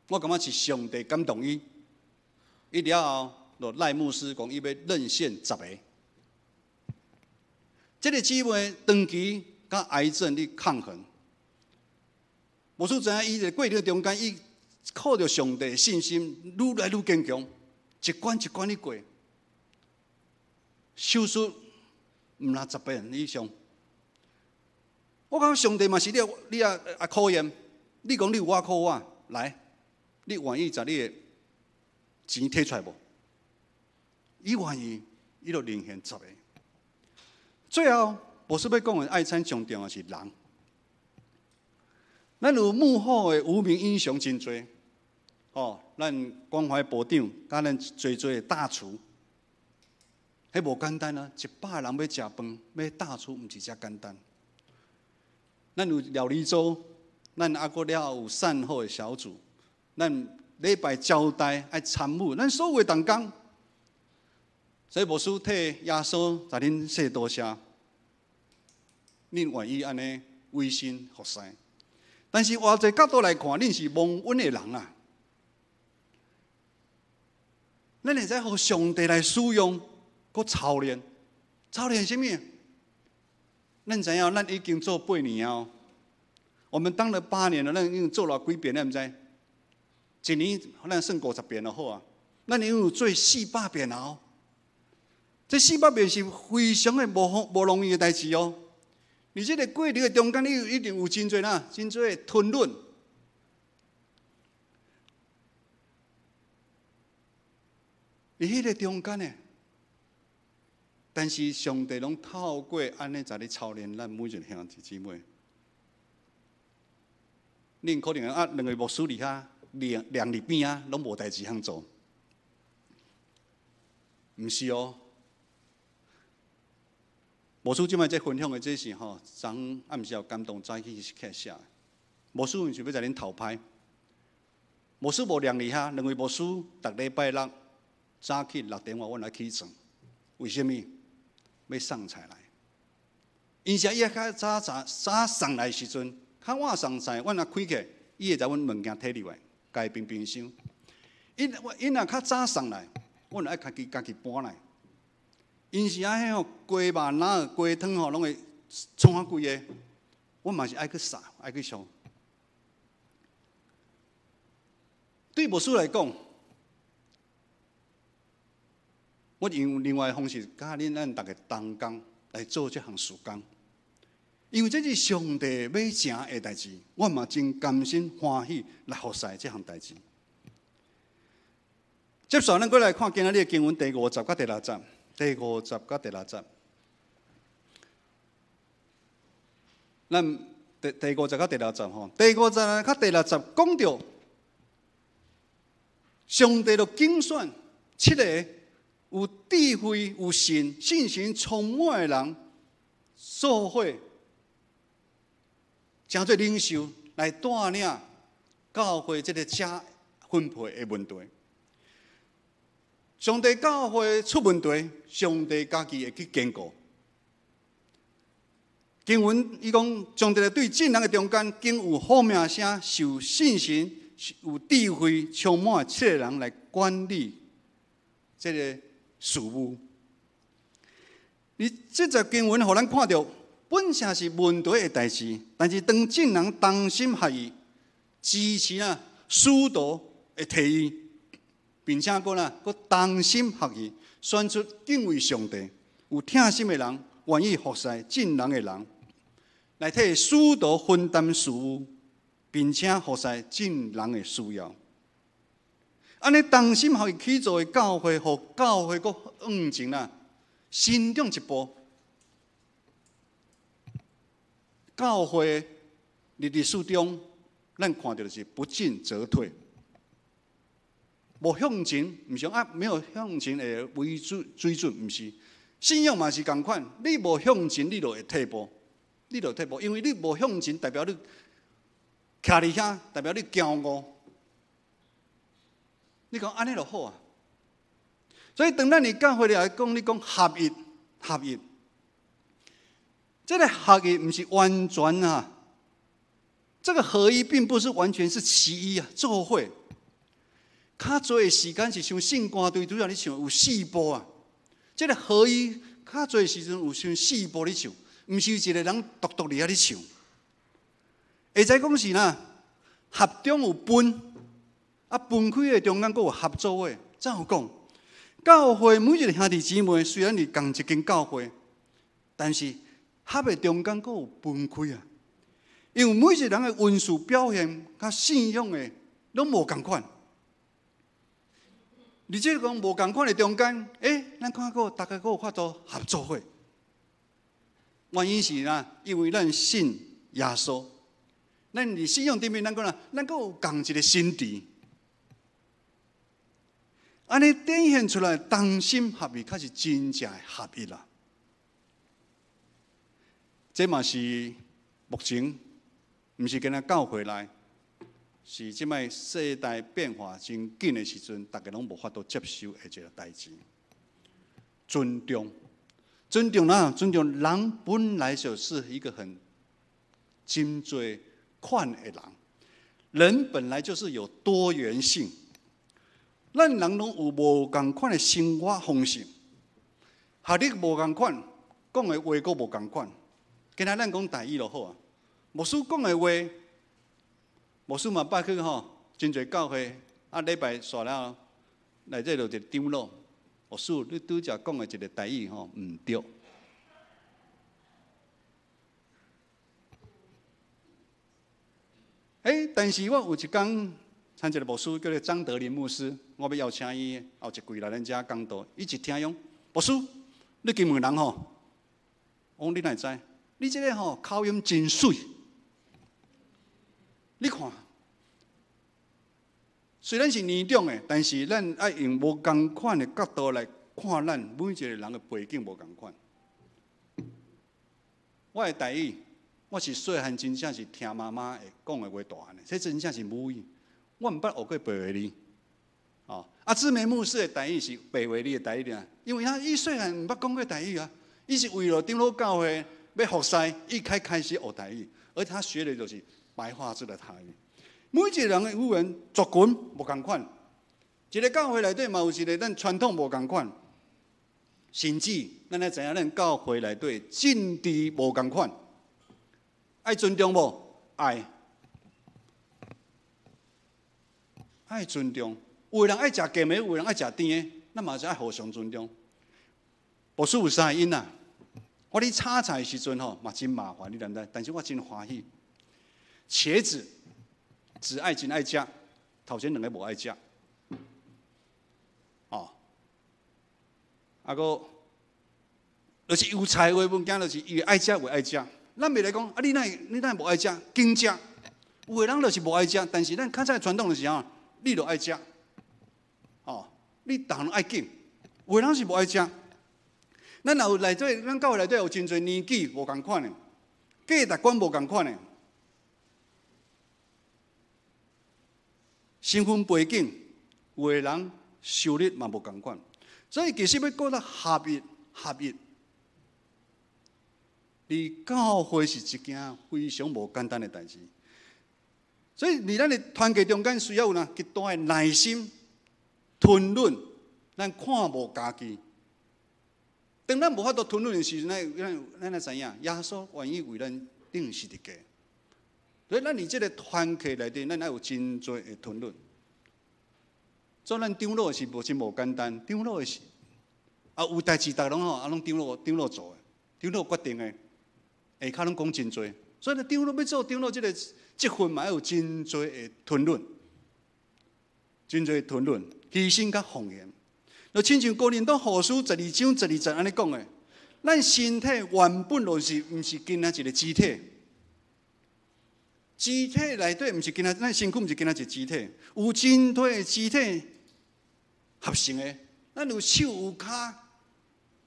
我感覺是上帝感動伊。伊了後，就賴牧師講伊欲認獻十個。這个姊妹長期佮癌症咧抗衡，牧師知影伊佇過程中間，伊靠著上帝信心愈來愈堅強，一關一關咧過。手術毋若十遍以上。我感覺上帝嘛是你，你啊啊考驗。你講你有倚靠我，來，你願意將你的錢提出來無？伊願意，伊就認獻十個。最後，牧師欲講的愛餐上重要是人。咱有幕後的無名英雄真濟，哦，咱關懷部長，佮咱濟濟的大廚，彼無簡單啊！100人欲食飯，欲大廚毋是遮簡單。咱有料理組，咱猶閣了後有善後的小組，咱禮拜招待愛參與，咱所有的同工。所以牧師替耶穌共恁說多謝，恁願意按呢委身服侍。但是換一个角度來看，恁是蒙恩的人啊！咱會使予上帝來使用，閣操練，操練啥物？咱知影，咱已經做八年哦。我們當了八年了，咱已經做了幾遍，你毋知？一年咱算50遍就好啊。咱已經有做400遍了哦。這四百遍是非常的無容易的代誌哦。而這個過程的中間，你一定有真濟啦，真濟的吞忍。佇彼个中間呢，但是上帝攏透過按呢在咧操練咱每一个兄弟姊妹。恁可能啊，兩个牧師佇遐，兩佇邊仔，攏無代誌通做，毋是哦。牧師這擺這分享的這是吼，昨暗時有感動早起起來寫的。牧師毋是欲共恁討拍，牧師無掠佇遐，兩位牧師逐禮拜六早起6點外，阮來起床。為啥物？欲送菜來。因是伊較早早早送來時陣，較晚送菜，阮若開起，伊會將阮物件提入來，共冰冰箱。𪜶𪜶若較早送來，阮愛家己家己搬來。𪜶是啊，彼吼雞肉、奶、雞湯吼，攏會創啊規个，阮嘛是愛去掃，愛去掃。對牧師來講，我用另外的方式，佮恁咱逐家同工來做這項事工，因為這是上帝欲成的代誌，我嘛真甘心歡喜來服侍這項代誌。接續咱閣來看今仔日的經文第五節佮第六節，第五節佮第六節。咱第五節佮第六節吼，第五節佮第六節講著上帝就揀選七个有智慧、有信、信心充滿的人，做伙成做領袖來帶領教會這个遮分配的問題。上帝教會出問題，上帝家己會去兼顧。經文伊講，上帝對眾人的中間，經有好名聲、受信心、有智慧、充滿七个人來管理這个事務。你這節經文予咱看著，本身是問題的代誌，但是當眾人同心合意支持啊，使徒的提議，並且閣啦，閣同心合意選出敬畏上帝、有疼心的人，願意服侍眾人的人，來替使徒分擔事務，並且服侍眾人的需要。按呢同心合意起造的教會，予教會閣向前啊，成長一步。教會佇歷史中，咱看著就是不進則退，無向前，毋是講啊，沒有向前的為主水準，毋是信仰嘛是仝款，你無向前，你就會退步，你就退步，因為你無向前，代表你徛佇遐，代表你驕傲。你講按呢就好啊。所以當咱佇教會來講，你講合一，合一，這个合一毋是完全啊，這個合一並不是完全是齊一啊，做伙。較濟的時間是像聖歌隊，拄才咧唱有四步啊。這个合一較濟時陣有像四步咧唱，毋是一个人獨獨佇遐咧唱。會使講是啦，合中有分，啊分開的中間閣有合作的。怎樣講？教會每一个兄弟姊妹雖然是仝一間教會，但是合的中間閣有分開啊。因為每一個人的恩賜表現佮信仰的攏無仝款。而且講無仝款的中間，咱看過大家閣有法度合作伙。原因是啦，因為咱信耶穌，咱佇信仰頂面，咱講啦，咱閣有仝一个心智。按呢展現出來，同心合意，才是真正的合一啦。這嘛是目前，毋是干焦教會內，是這擺世代變化真緊的時陣，大家攏無法度接受的一个代誌。尊重，尊重哪？尊重人本來就是一個很真濟款的人，人本來就是有多元性。咱人攏有無仝款的生活方式，學歷無仝款，講的話閣無仝款。今仔咱講台語就好啊。牧師講的話，牧師嘛捌去吼，真濟教會啊，禮拜煞了，內底就一個長老，牧師，你拄才講的一個台語吼，毋對。但是我有一工參一个牧師叫做張德林牧師，我欲邀請伊後一季來咱遮講道。伊一聽講，牧師，你去問人吼，我講你哪會知？你這个吼口音真媠。你看，雖然是年長的，但是咱愛用無仝款的角度來看咱每一个人的背景無仝款。我的台語，我是細漢真正是聽媽媽講的話大漢的，這真正是母語。我毋捌學過白話字，哦，啊，志梅牧師的台語是白話字的台語爾，因為他伊細漢毋捌講過台語啊，伊是為了長老教會欲服侍，伊開開始學台語，而他學的就是白話字的台語。每一个人的語言族群無仝款，一个教會內底嘛有一个咱傳統無仝款，甚至咱愛知影咱教會內底政治無仝款，愛尊重無？愛。愛尊重，有的人愛食鹹的，有的人愛食甜的，咱嘛是愛互相尊重。牧師有三个囡仔，我咧炒菜的時陣吼嘛真麻煩，你知毋知？但是我真歡喜。茄子只愛真愛食，頭前兩个無愛食。哦，啊閣就是油菜的物件，就是伊愛食袂愛食。咱袂來講啊，你哪你哪無愛食？緊食。有的人就是無愛食，但是咱較早傳統就是啥？你就愛食，哦，你逐項攏愛緊。有的人是無愛食。咱若有內底，咱教會內底有真濟年紀無仝款的，價值觀無仝款的，身份背景，有的人收入嘛無仝款，所以其實欲過到合一，合一，伫教會是一件非常無簡單的代誌。所以，佇咱的團契中間需要有哪極大的耐心、吞忍，咱看無家己。當咱無法度吞忍的時陣，咱會知影，耶穌願意為咱釘十字架。所以，咱佇這个團契內底，咱愛有真濟的吞忍。做咱長老是無真無簡單，長老的是啊，有代誌，逐家攏吼啊，攏長老長老做的，長老決定的，下跤攏講真濟。所以咧，長老欲做長老這个職份嘛，愛有真濟的吞忍，真濟吞忍，犧牲佮奉獻。就親像哥林多後書12章12節按呢講的，咱身體原本就是毋是干焦一个肢體，肢體內底毋是干焦，咱身軀毋是干焦一个肢體，有真多的肢體合成的。咱有手有跤，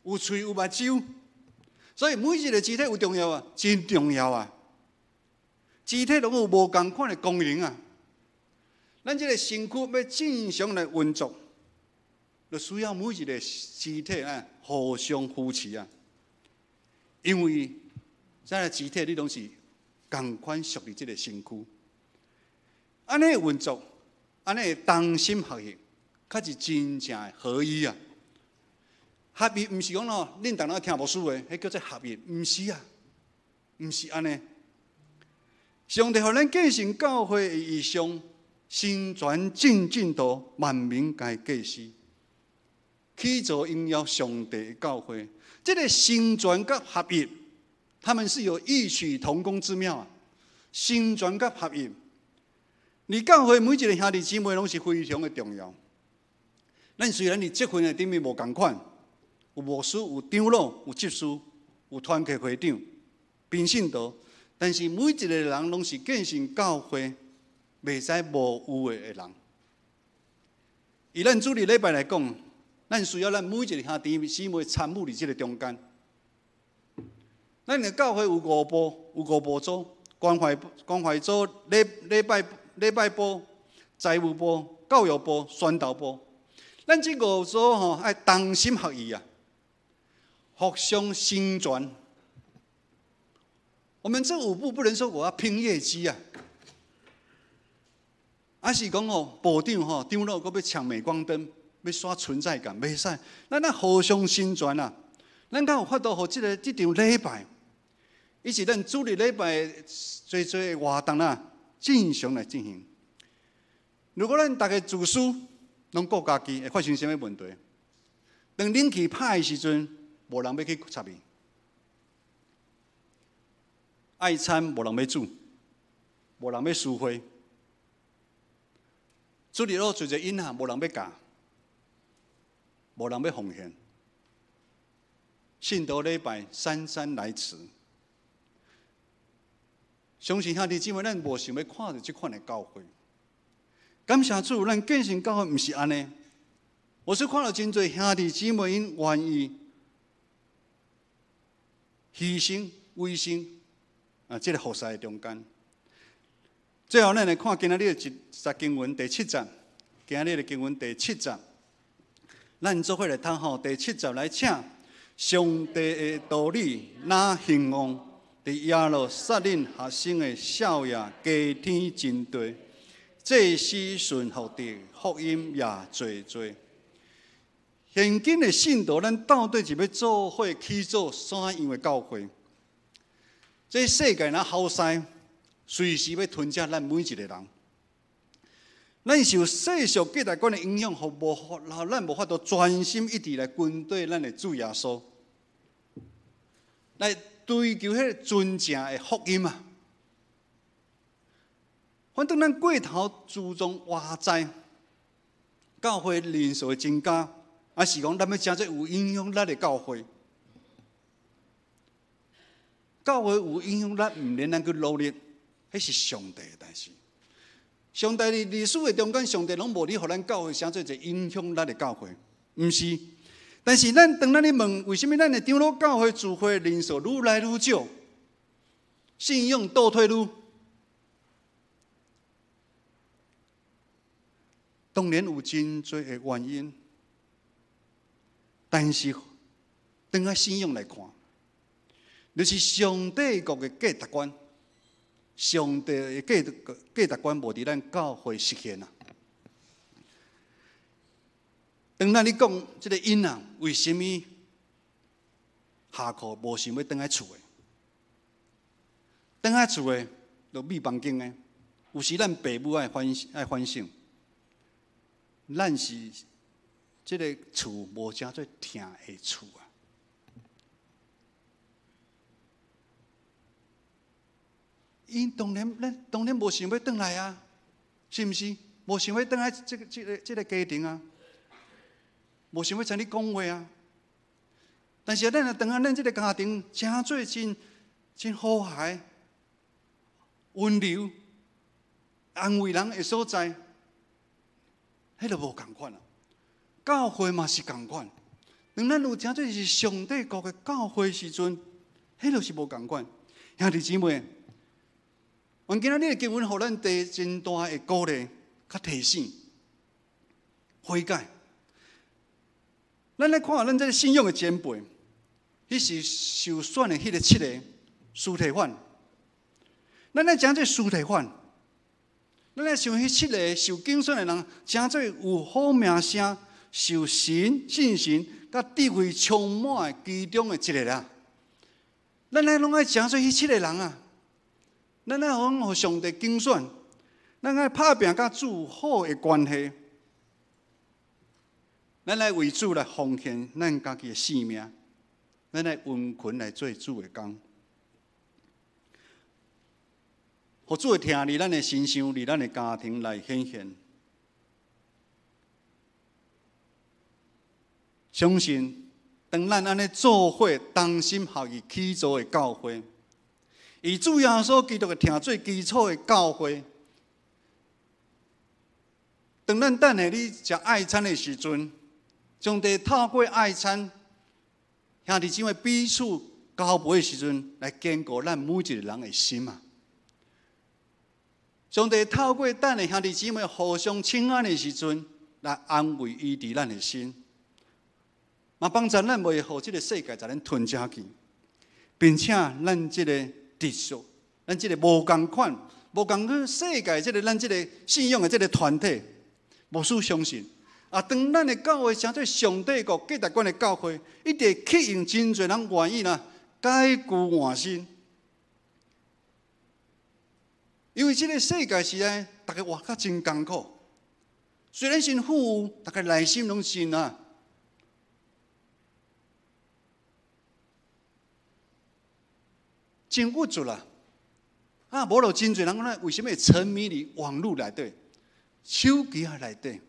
有喙有目睭，所以每一個肢體有重要啊，真重要啊！肢體攏有無仝款的功能啊。咱這个身軀欲正常來運作，就需要每一個肢體啊互相扶持啊。因為這个肢體你攏是仝款屬於這个身軀，按呢運作，按呢同心合意，較是真正的合一啊！合一毋是講咯，恁逐人聽牧師的，彼叫做合一，毋是啊，毋是按呢。上帝予咱繼承教會的異象，成全正信徒，萬民皆祭司，起造榮耀上帝的教會。這个成全佮合一，他們是有異曲同工之妙啊！成全佮合一，佇教會每一个兄弟姊妹攏是非常的重要。咱雖然佇職份的頂面無仝款，有牧師、有長老、有執事、有團契會長、平信徒，但是每一个人攏是建成教會袂使無有的人。以咱主日禮拜來講，咱需要咱每一个兄弟姊妹參與佇這个中間。咱的教會有五部，有五部組，關懷關懷組、禮禮拜禮拜部、財務部、教育部、宣道部。咱這五組吼愛同心合意啊，互相成全。我們這五部不能說我要拼業績啊，還是講吼部長吼長老閣欲搶鎂光燈，欲刷存在感，袂使。咱愛互相成全啊，咱較有法度予這个這場禮拜，伊是咱主日禮拜濟濟的活動啊，正常來進行。如果咱逐家自私，攏顧家己，會發生啥物問題？當冷氣歹的時陣，無人欲去插伊；愛餐無人欲煮，無人欲司會。主日學做一個囡仔，無人欲教，無人欲奉獻。信徒禮拜姍姍來遲，相信兄弟姊妹，咱無想欲看著這款的教會。感謝主，咱建成教會毋是按呢。我是看著真濟兄弟姊妹，𪜶願意犧牲、委身啊，這个服侍的中間。最後，咱來看今仔日的一節經文第七節。今仔日的經文第七節，咱做伙來讀吼，第七節來請上帝的道理若興旺，佇耶路撒冷學生的數也加添真多，祭司順服的福音也濟濟。現今的信徒，咱到底是欲做伙起造啥樣的教會？這世界若好勢，隨時欲吞食咱每一个人。咱受世俗價值觀的影響，予無予咱無法度專心一致來跟綴咱的主耶穌，來追求彼个純正的福音啊！反正咱過頭注重外在，教會人數的增加，還是講咱欲成做有影響力的教會？教會有影響力，毋免咱去努力，彼是上帝的代誌。上帝佇歷史的中間，上帝攏無咧予咱教會成做一個影響力的教會，毋是。但是咱當咱咧問，為啥物咱的長老教會聚會人數愈來愈少，信仰倒退愈？當然有真濟的原因，但是轉來信仰來看，就是上帝國的價值觀。上帝的價值觀無佇咱教會實現啊！當咱咧講這個囡仔為啥物下課無想欲轉來厝的？轉來厝的就覕房間的，有時咱爸母愛反省，咱是這个厝無成做疼的厝啊！𪜶當然，咱當然無想欲轉來啊，是毋是？無想欲轉來這個家庭啊，無想欲參你講話啊。但是咱若轉來咱這个家庭，成做真真和諧、溫柔、安慰人的所在，彼就無仝款啊。教會嘛是仝款，當咱有成做是上帝國的教會時陣，彼就是無仝款。兄弟姊妹，願今仔日的經文，予咱提真大的鼓勵，佮提醒、悔改。咱來看咱這个信仰的前輩，彼是受選的彼个七个司提反。咱來講這司提反，咱來想彼七个受揀選的人，成做有好名聲、受神信心、佮智慧充滿的其中的一个人。咱來攏愛成做彼七个人啊！咱愛予上帝揀選，咱愛拍拚佮主好的關係，咱愛為主來奉獻咱家己的性命，咱愛殷勤來做主的工，予主的疼佇咱的身上，佇咱的家庭來顯現。相信當咱按呢做伙同心合意起造的教會，以主耶穌基督的疼做基礎的教會，當咱等下你食愛餐的時陣，上帝透過愛餐，兄弟姊妹彼此交陪的時陣，來堅固咱每一個人的心啊！上帝透過等下兄弟姊妹互相請安的時陣，來安慰醫治咱的心，嘛幫助咱袂予這个世界共咱吞食去，並且咱這个秩序，咱這个無仝款、無仝款世界這个咱這个信仰的這个團體，牧師相信，啊，當咱的教會成做上帝國價值觀的教會，一定會吸引真濟人願意啦改舊換新。因為這个世界時代，大家活較真艱苦，雖然真富有，大家內心攏真啊。真鬱卒啦！啊，無就真濟人講咧，為啥物會沉迷佇網路內底、手機仔內底？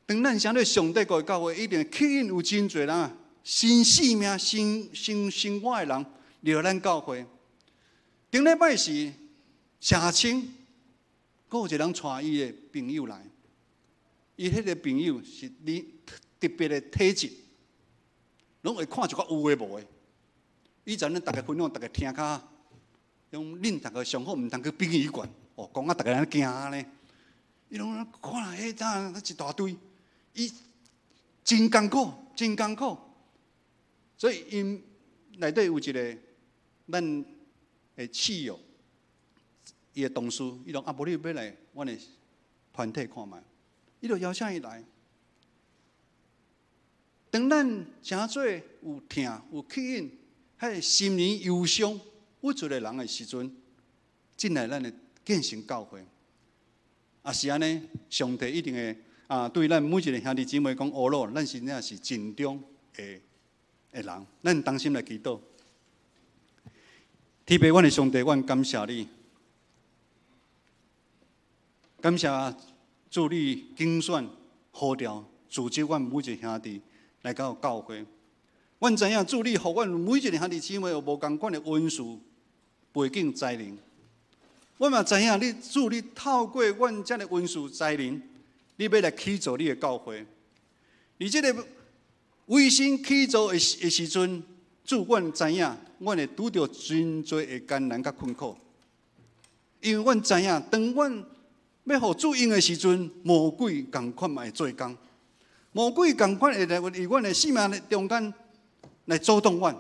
當咱成做上帝國的教會，一定會吸引有真濟人啊，新生命、新生活的人入來咱教會。頂禮拜是社青，閣有一個人帶伊的朋友來，伊彼個朋友是你特別的體質。攏會看一寡有的無的。以前咱逐家分享，逐家聽較，講恁逐家上好毋通去殯儀館，哦，講啊，逐家人驚呢。伊攏看彼搭一大堆，伊真艱苦，真艱苦。所以𪜶內底有一个咱的室友，伊的同事，伊講啊，無你欲來阮的團體看覓，伊就邀請伊來。當咱成做有疼、有吸引，彼个心靈憂傷、鬱卒的人的時陣，進來咱的建成教會，也是按呢，上帝一定會啊，對咱每一个兄弟姊妹講，呵咾，咱真正是盡忠的人，咱同心來祈禱。天父，阮的上帝，阮感謝你，感謝主你揀選呼召組織阮每一个兄弟來到教會。阮知影主你予阮每一个兄弟姊妹有無仝款的恩賜、背景、才能。阮嘛知影你主你透過阮遮的恩賜才能，你欲來起造你的教會。佇這个委身起造的時陣，主，阮知影，阮會拄著真濟的艱難佮困苦。因為阮知影，當阮欲予主用的時陣，魔鬼仝款嘛會做工。魔鬼仝款會來佇阮的生命中間來阻擋阮，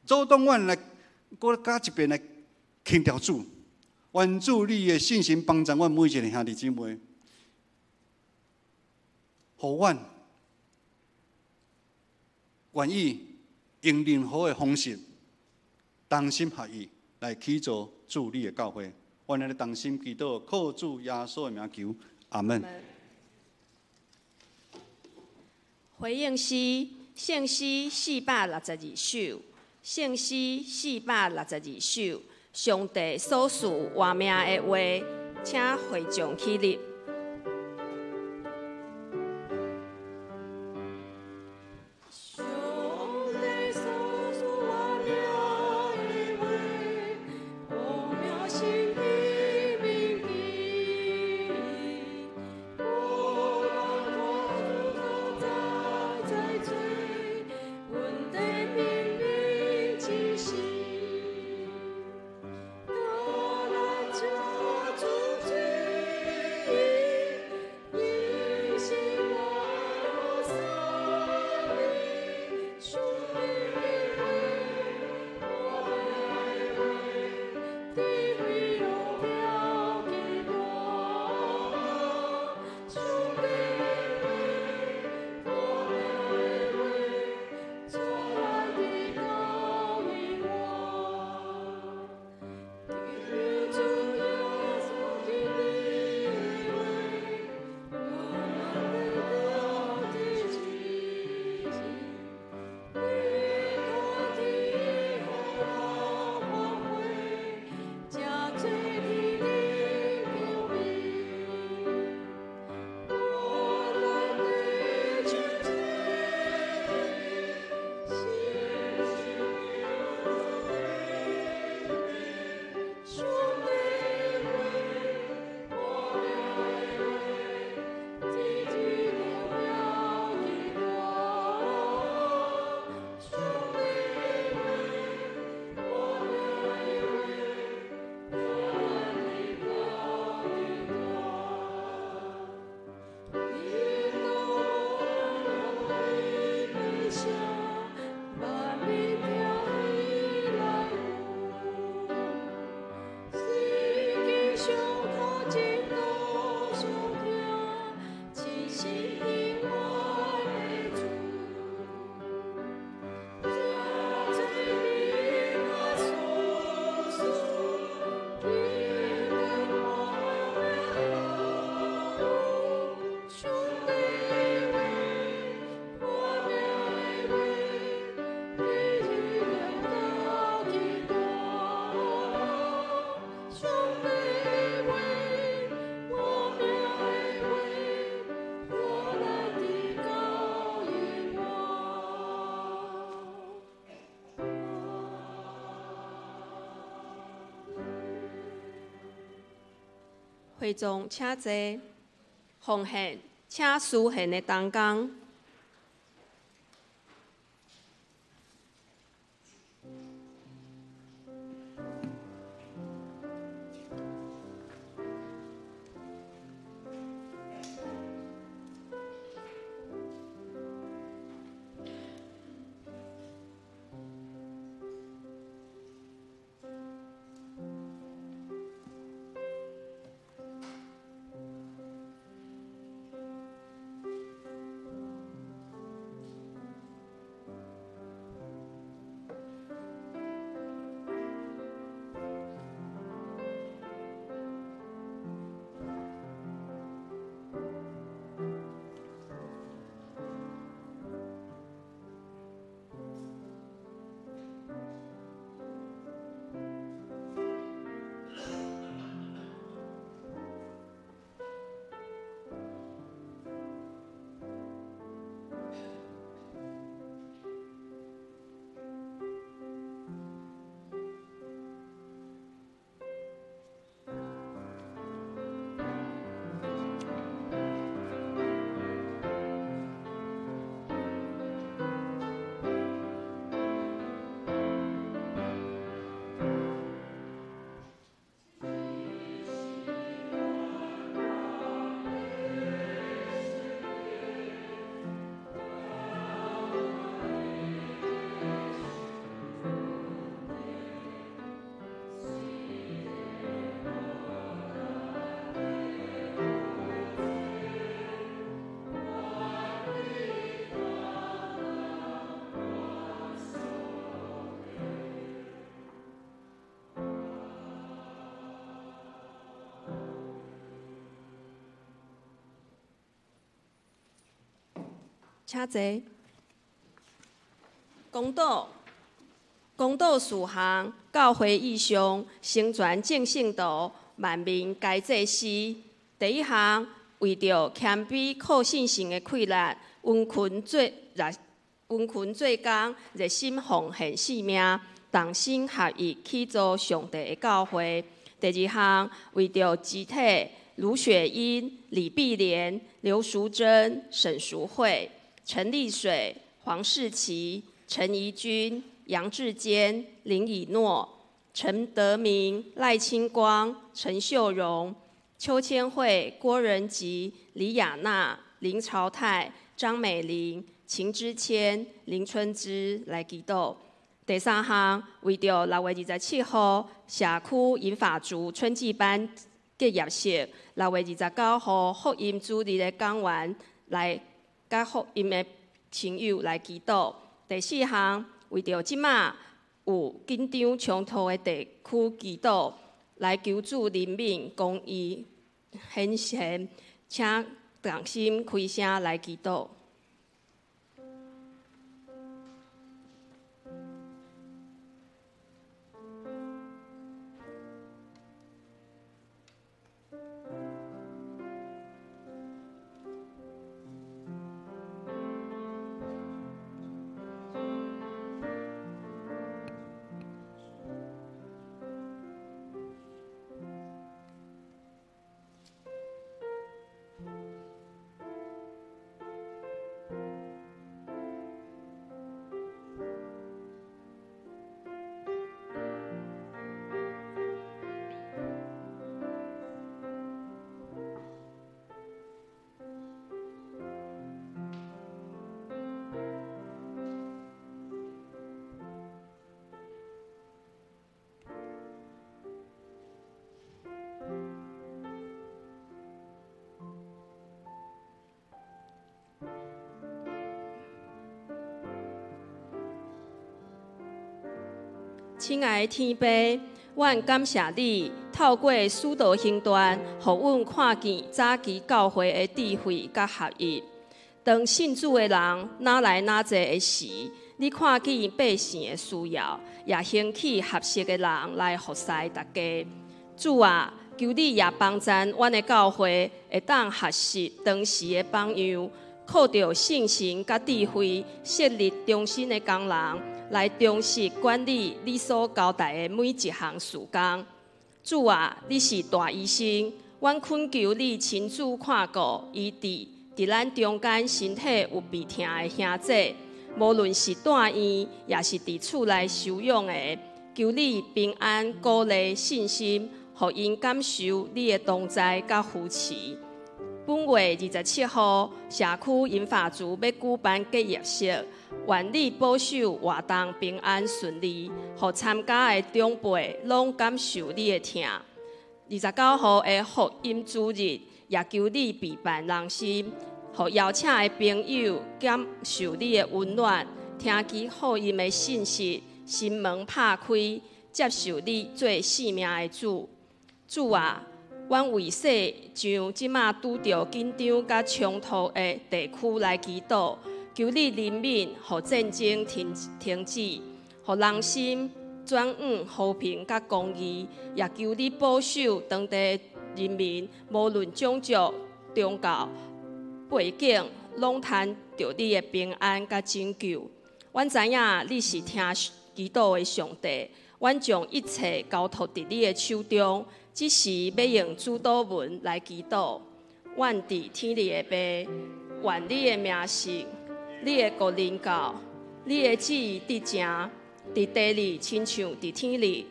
阻擋阮來閣加一遍來輕掉主。願主你的信心幫助阮每一個兄弟姊妹，予阮願意用任何的方式，同心合意來起造主你的教會。阮來同心祈禱，靠主耶穌的名求，阿門。回應詩，聖詩462首，聖詩462首，上帝所賜活命的話，請會眾起立。上帝所賜活命的話，光明心的銘記，無人可阻在在做，阮的明明之時，大難這主罪，伊是我生命，上帝的話，我的話，智慧榮耀基大。上帝的話，我的話，從來直到永遠。求主耶穌基督的話，我們得到的知識，你可天我發揮，這做天靈表明，我來得救罪，是上帝的話，我的話，智慧榮耀基大。上帝的話，我的話，我的基大。你到我的声，萬民聽你來呼，聖經上頭前都相聽，真心永遠的主。這罪名啊，所賜，天的上帝的話，我的話，智慧榮耀基大。上帝的話，我的話，我來直到永遠。會眾請坐，奉獻請司獻的同工。請坐。公道，公道事項，教會意象，成全眾聖徒，萬民皆祭司。第一項，為著謙卑靠信神的氣力，殷勤做工，熱心奉獻性命，同心合意起造上帝的教會。第二項，為著肢體盧雪英、李碧蓮、劉淑珍、沈淑惠、陳麗水、黃世奇、陳怡君、楊志堅、林以諾、陳德明、賴清光、陳秀榮、邱千惠、郭仁吉、李雅娜、林朝泰、張美玲、秦之謙、林春芝來祈禱。第三項，為著6月27號社區銀髮族春季班結業式，6月29號福音主日的講員來佮福音的親友來祈禱。第四項，為著這馬有緊張衝突的地區祈禱，來求主憐憫公義顯現，請同心開聲來祈禱。親愛的天父，阮感謝你透過使徒行傳，予阮看見早期教會的智慧佮合一。當信主的人哪來哪濟的時，你看見百姓的需要，也興起合適的人來服侍大家。主啊，求你也幫贊阮的教會，會當學習當時的榜樣，靠著信心佮智慧，設立忠心的工人，來忠實管理你所交代的每一項事工。主啊，你是大醫生，阮懇求你親自看顧醫治佇咱中間身體有病痛的兄弟，無論是住院，抑是佇厝內休養的，求你平安、鼓勵、信心，予𪜶感受你的同在佮扶持。本月27號，社區銀髮族欲舉辦結業式，願你保守活動平安順利，予參加的長輩攏感受你的疼。29號的福音主日，也求你備辦人心，予邀請的朋友感受你的溫暖，聽見福音的信息，心門拍開，接受你做性命的主。主啊，阮為世上這馬拄著緊張佮衝突的地區來祈禱，求你憐憫，予戰爭停止，予人心轉往和平佮公義，也求你保守當地人民，無論種族、宗教背景，攏趁著你的平安佮拯救。阮知影你是聽祈禱的上帝，阮將一切交託佇你的手中。這時欲用主禱文來祈禱。阮佇天裡的父，願你的名聖，你的國臨到，你的旨意得成，佇地裡親像佇天裡。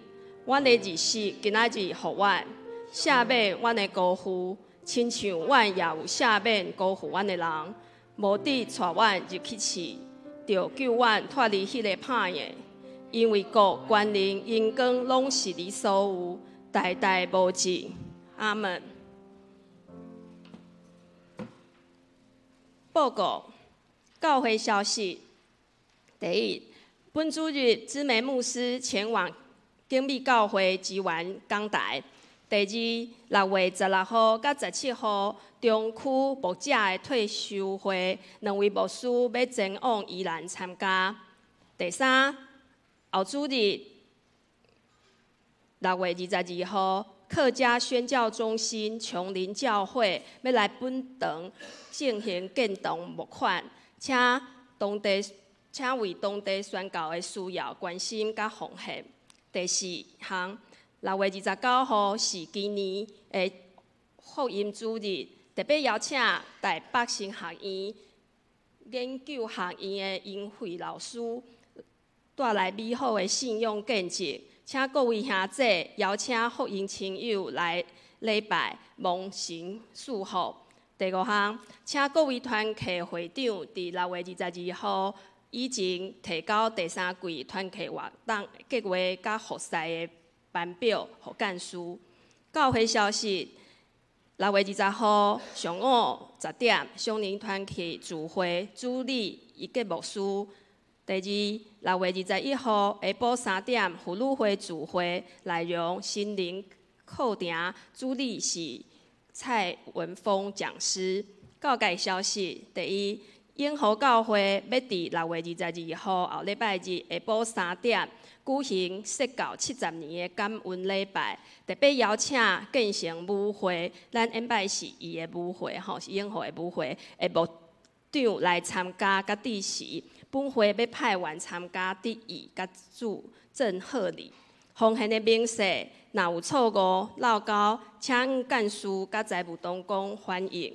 阮的日食今仔日予阮，赦免阮的辜負，親像阮也有赦免辜負阮的人。無得帶阮入去試，著救阮脫離彼個歹的。因為國、權能、榮光攏是你所有，代代無盡。阿門。報告教會消息：第一，本主日姊妹牧師前往景美教會支援講台。第二，6月16號佮17號，中區牧者的退修會，兩位牧師欲前往宜蘭參加。第三，後主日6月22號，客家宣教中心瓊林教會欲來本堂進行建堂募款，請為當地宣教的需要關心佮奉獻。第四項，6月29號是今年的福音主日，特別邀請台北神學院研究學院的英慧老師帶來美好的信仰見證，請各位兄弟邀請福音親友來禮拜，蒙神賜福。第五項，請各位團契會長佇6月22號以前提交第三季團契活動計劃佮服侍的班表予幹事。教會消息：6月20號上午10點，松林團契聚會，主禮伊杰牧師。第二，6月21號下晡3點，婦女會聚會，內容心靈課程，主禮是蔡文峰講師。教界消息：第一，永和教會欲佇6月22號後禮拜日下晡3點舉行設教70年的感恩禮拜，特別邀請建成母會，咱禮拜是伊的母會吼，是永和的母會的牧長來參加佮致辭。本會欲派員參加致意佮祝贈賀禮。奉獻的明細若有錯誤漏交，請幹事佮財務同工反映。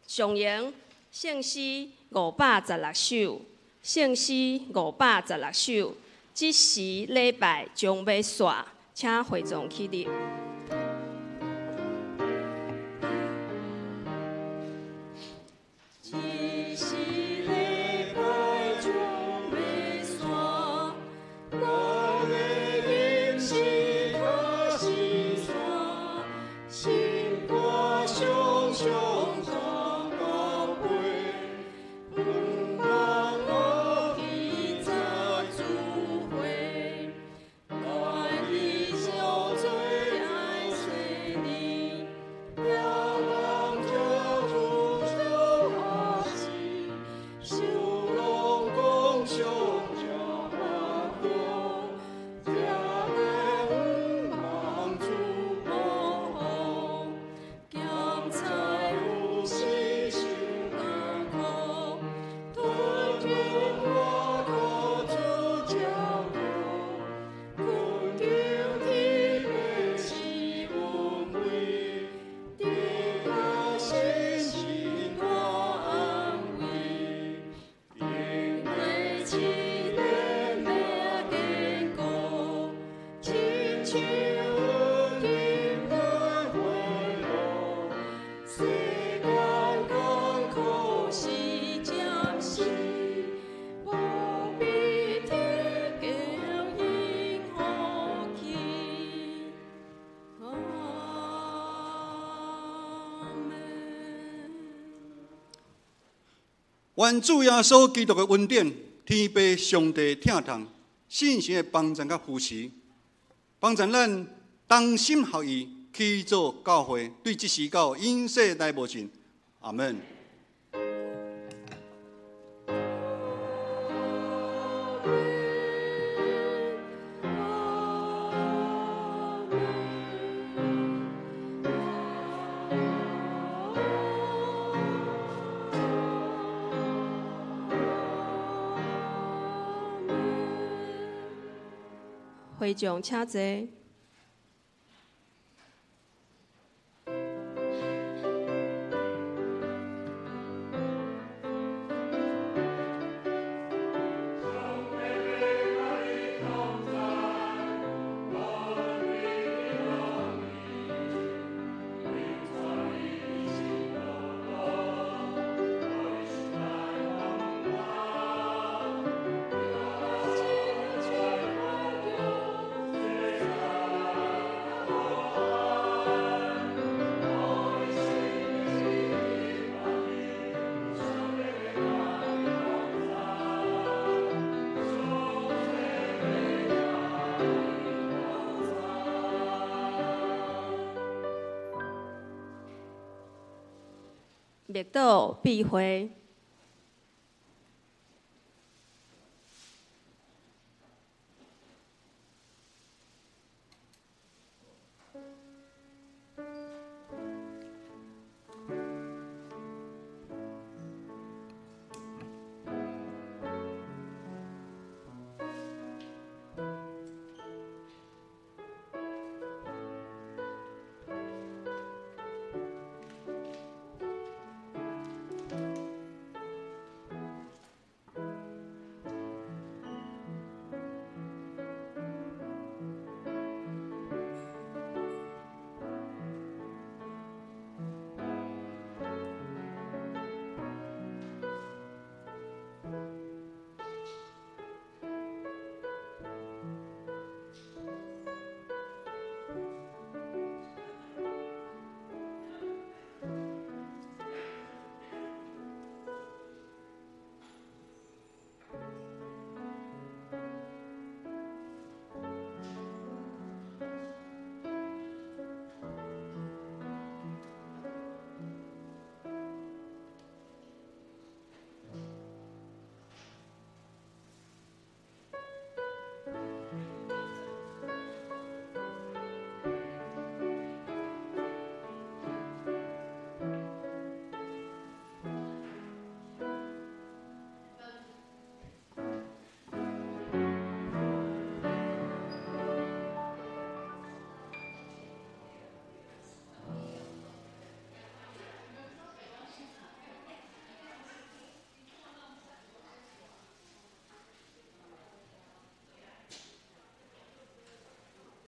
上榮聖詩516首，聖詩516首，這時禮拜將欲煞，請會眾起立。這時禮拜將欲煞，咱的人生較是煞，心肝常常感觉悲，毋茫落去十字花，愿意受罪爱洗礼，仰望救主受欢喜，受龙功上真欢乐，才会毋茫主保护，咸菜有时受艰苦，吞忍我苦主照顾，恳求天父赐恩惠，得到信心大安慰。因为试炼命坚固，亲像有天来回路，世间艰苦是暂时，无比天桥幸福去。阿门。願主耶穌基督的恩典、天父上帝疼痛、聖神的幫贊佮扶持，幫贊咱同心合意去做教會，對這時到永世來無盡。阿門。會眾請坐。親像默禱、避諱。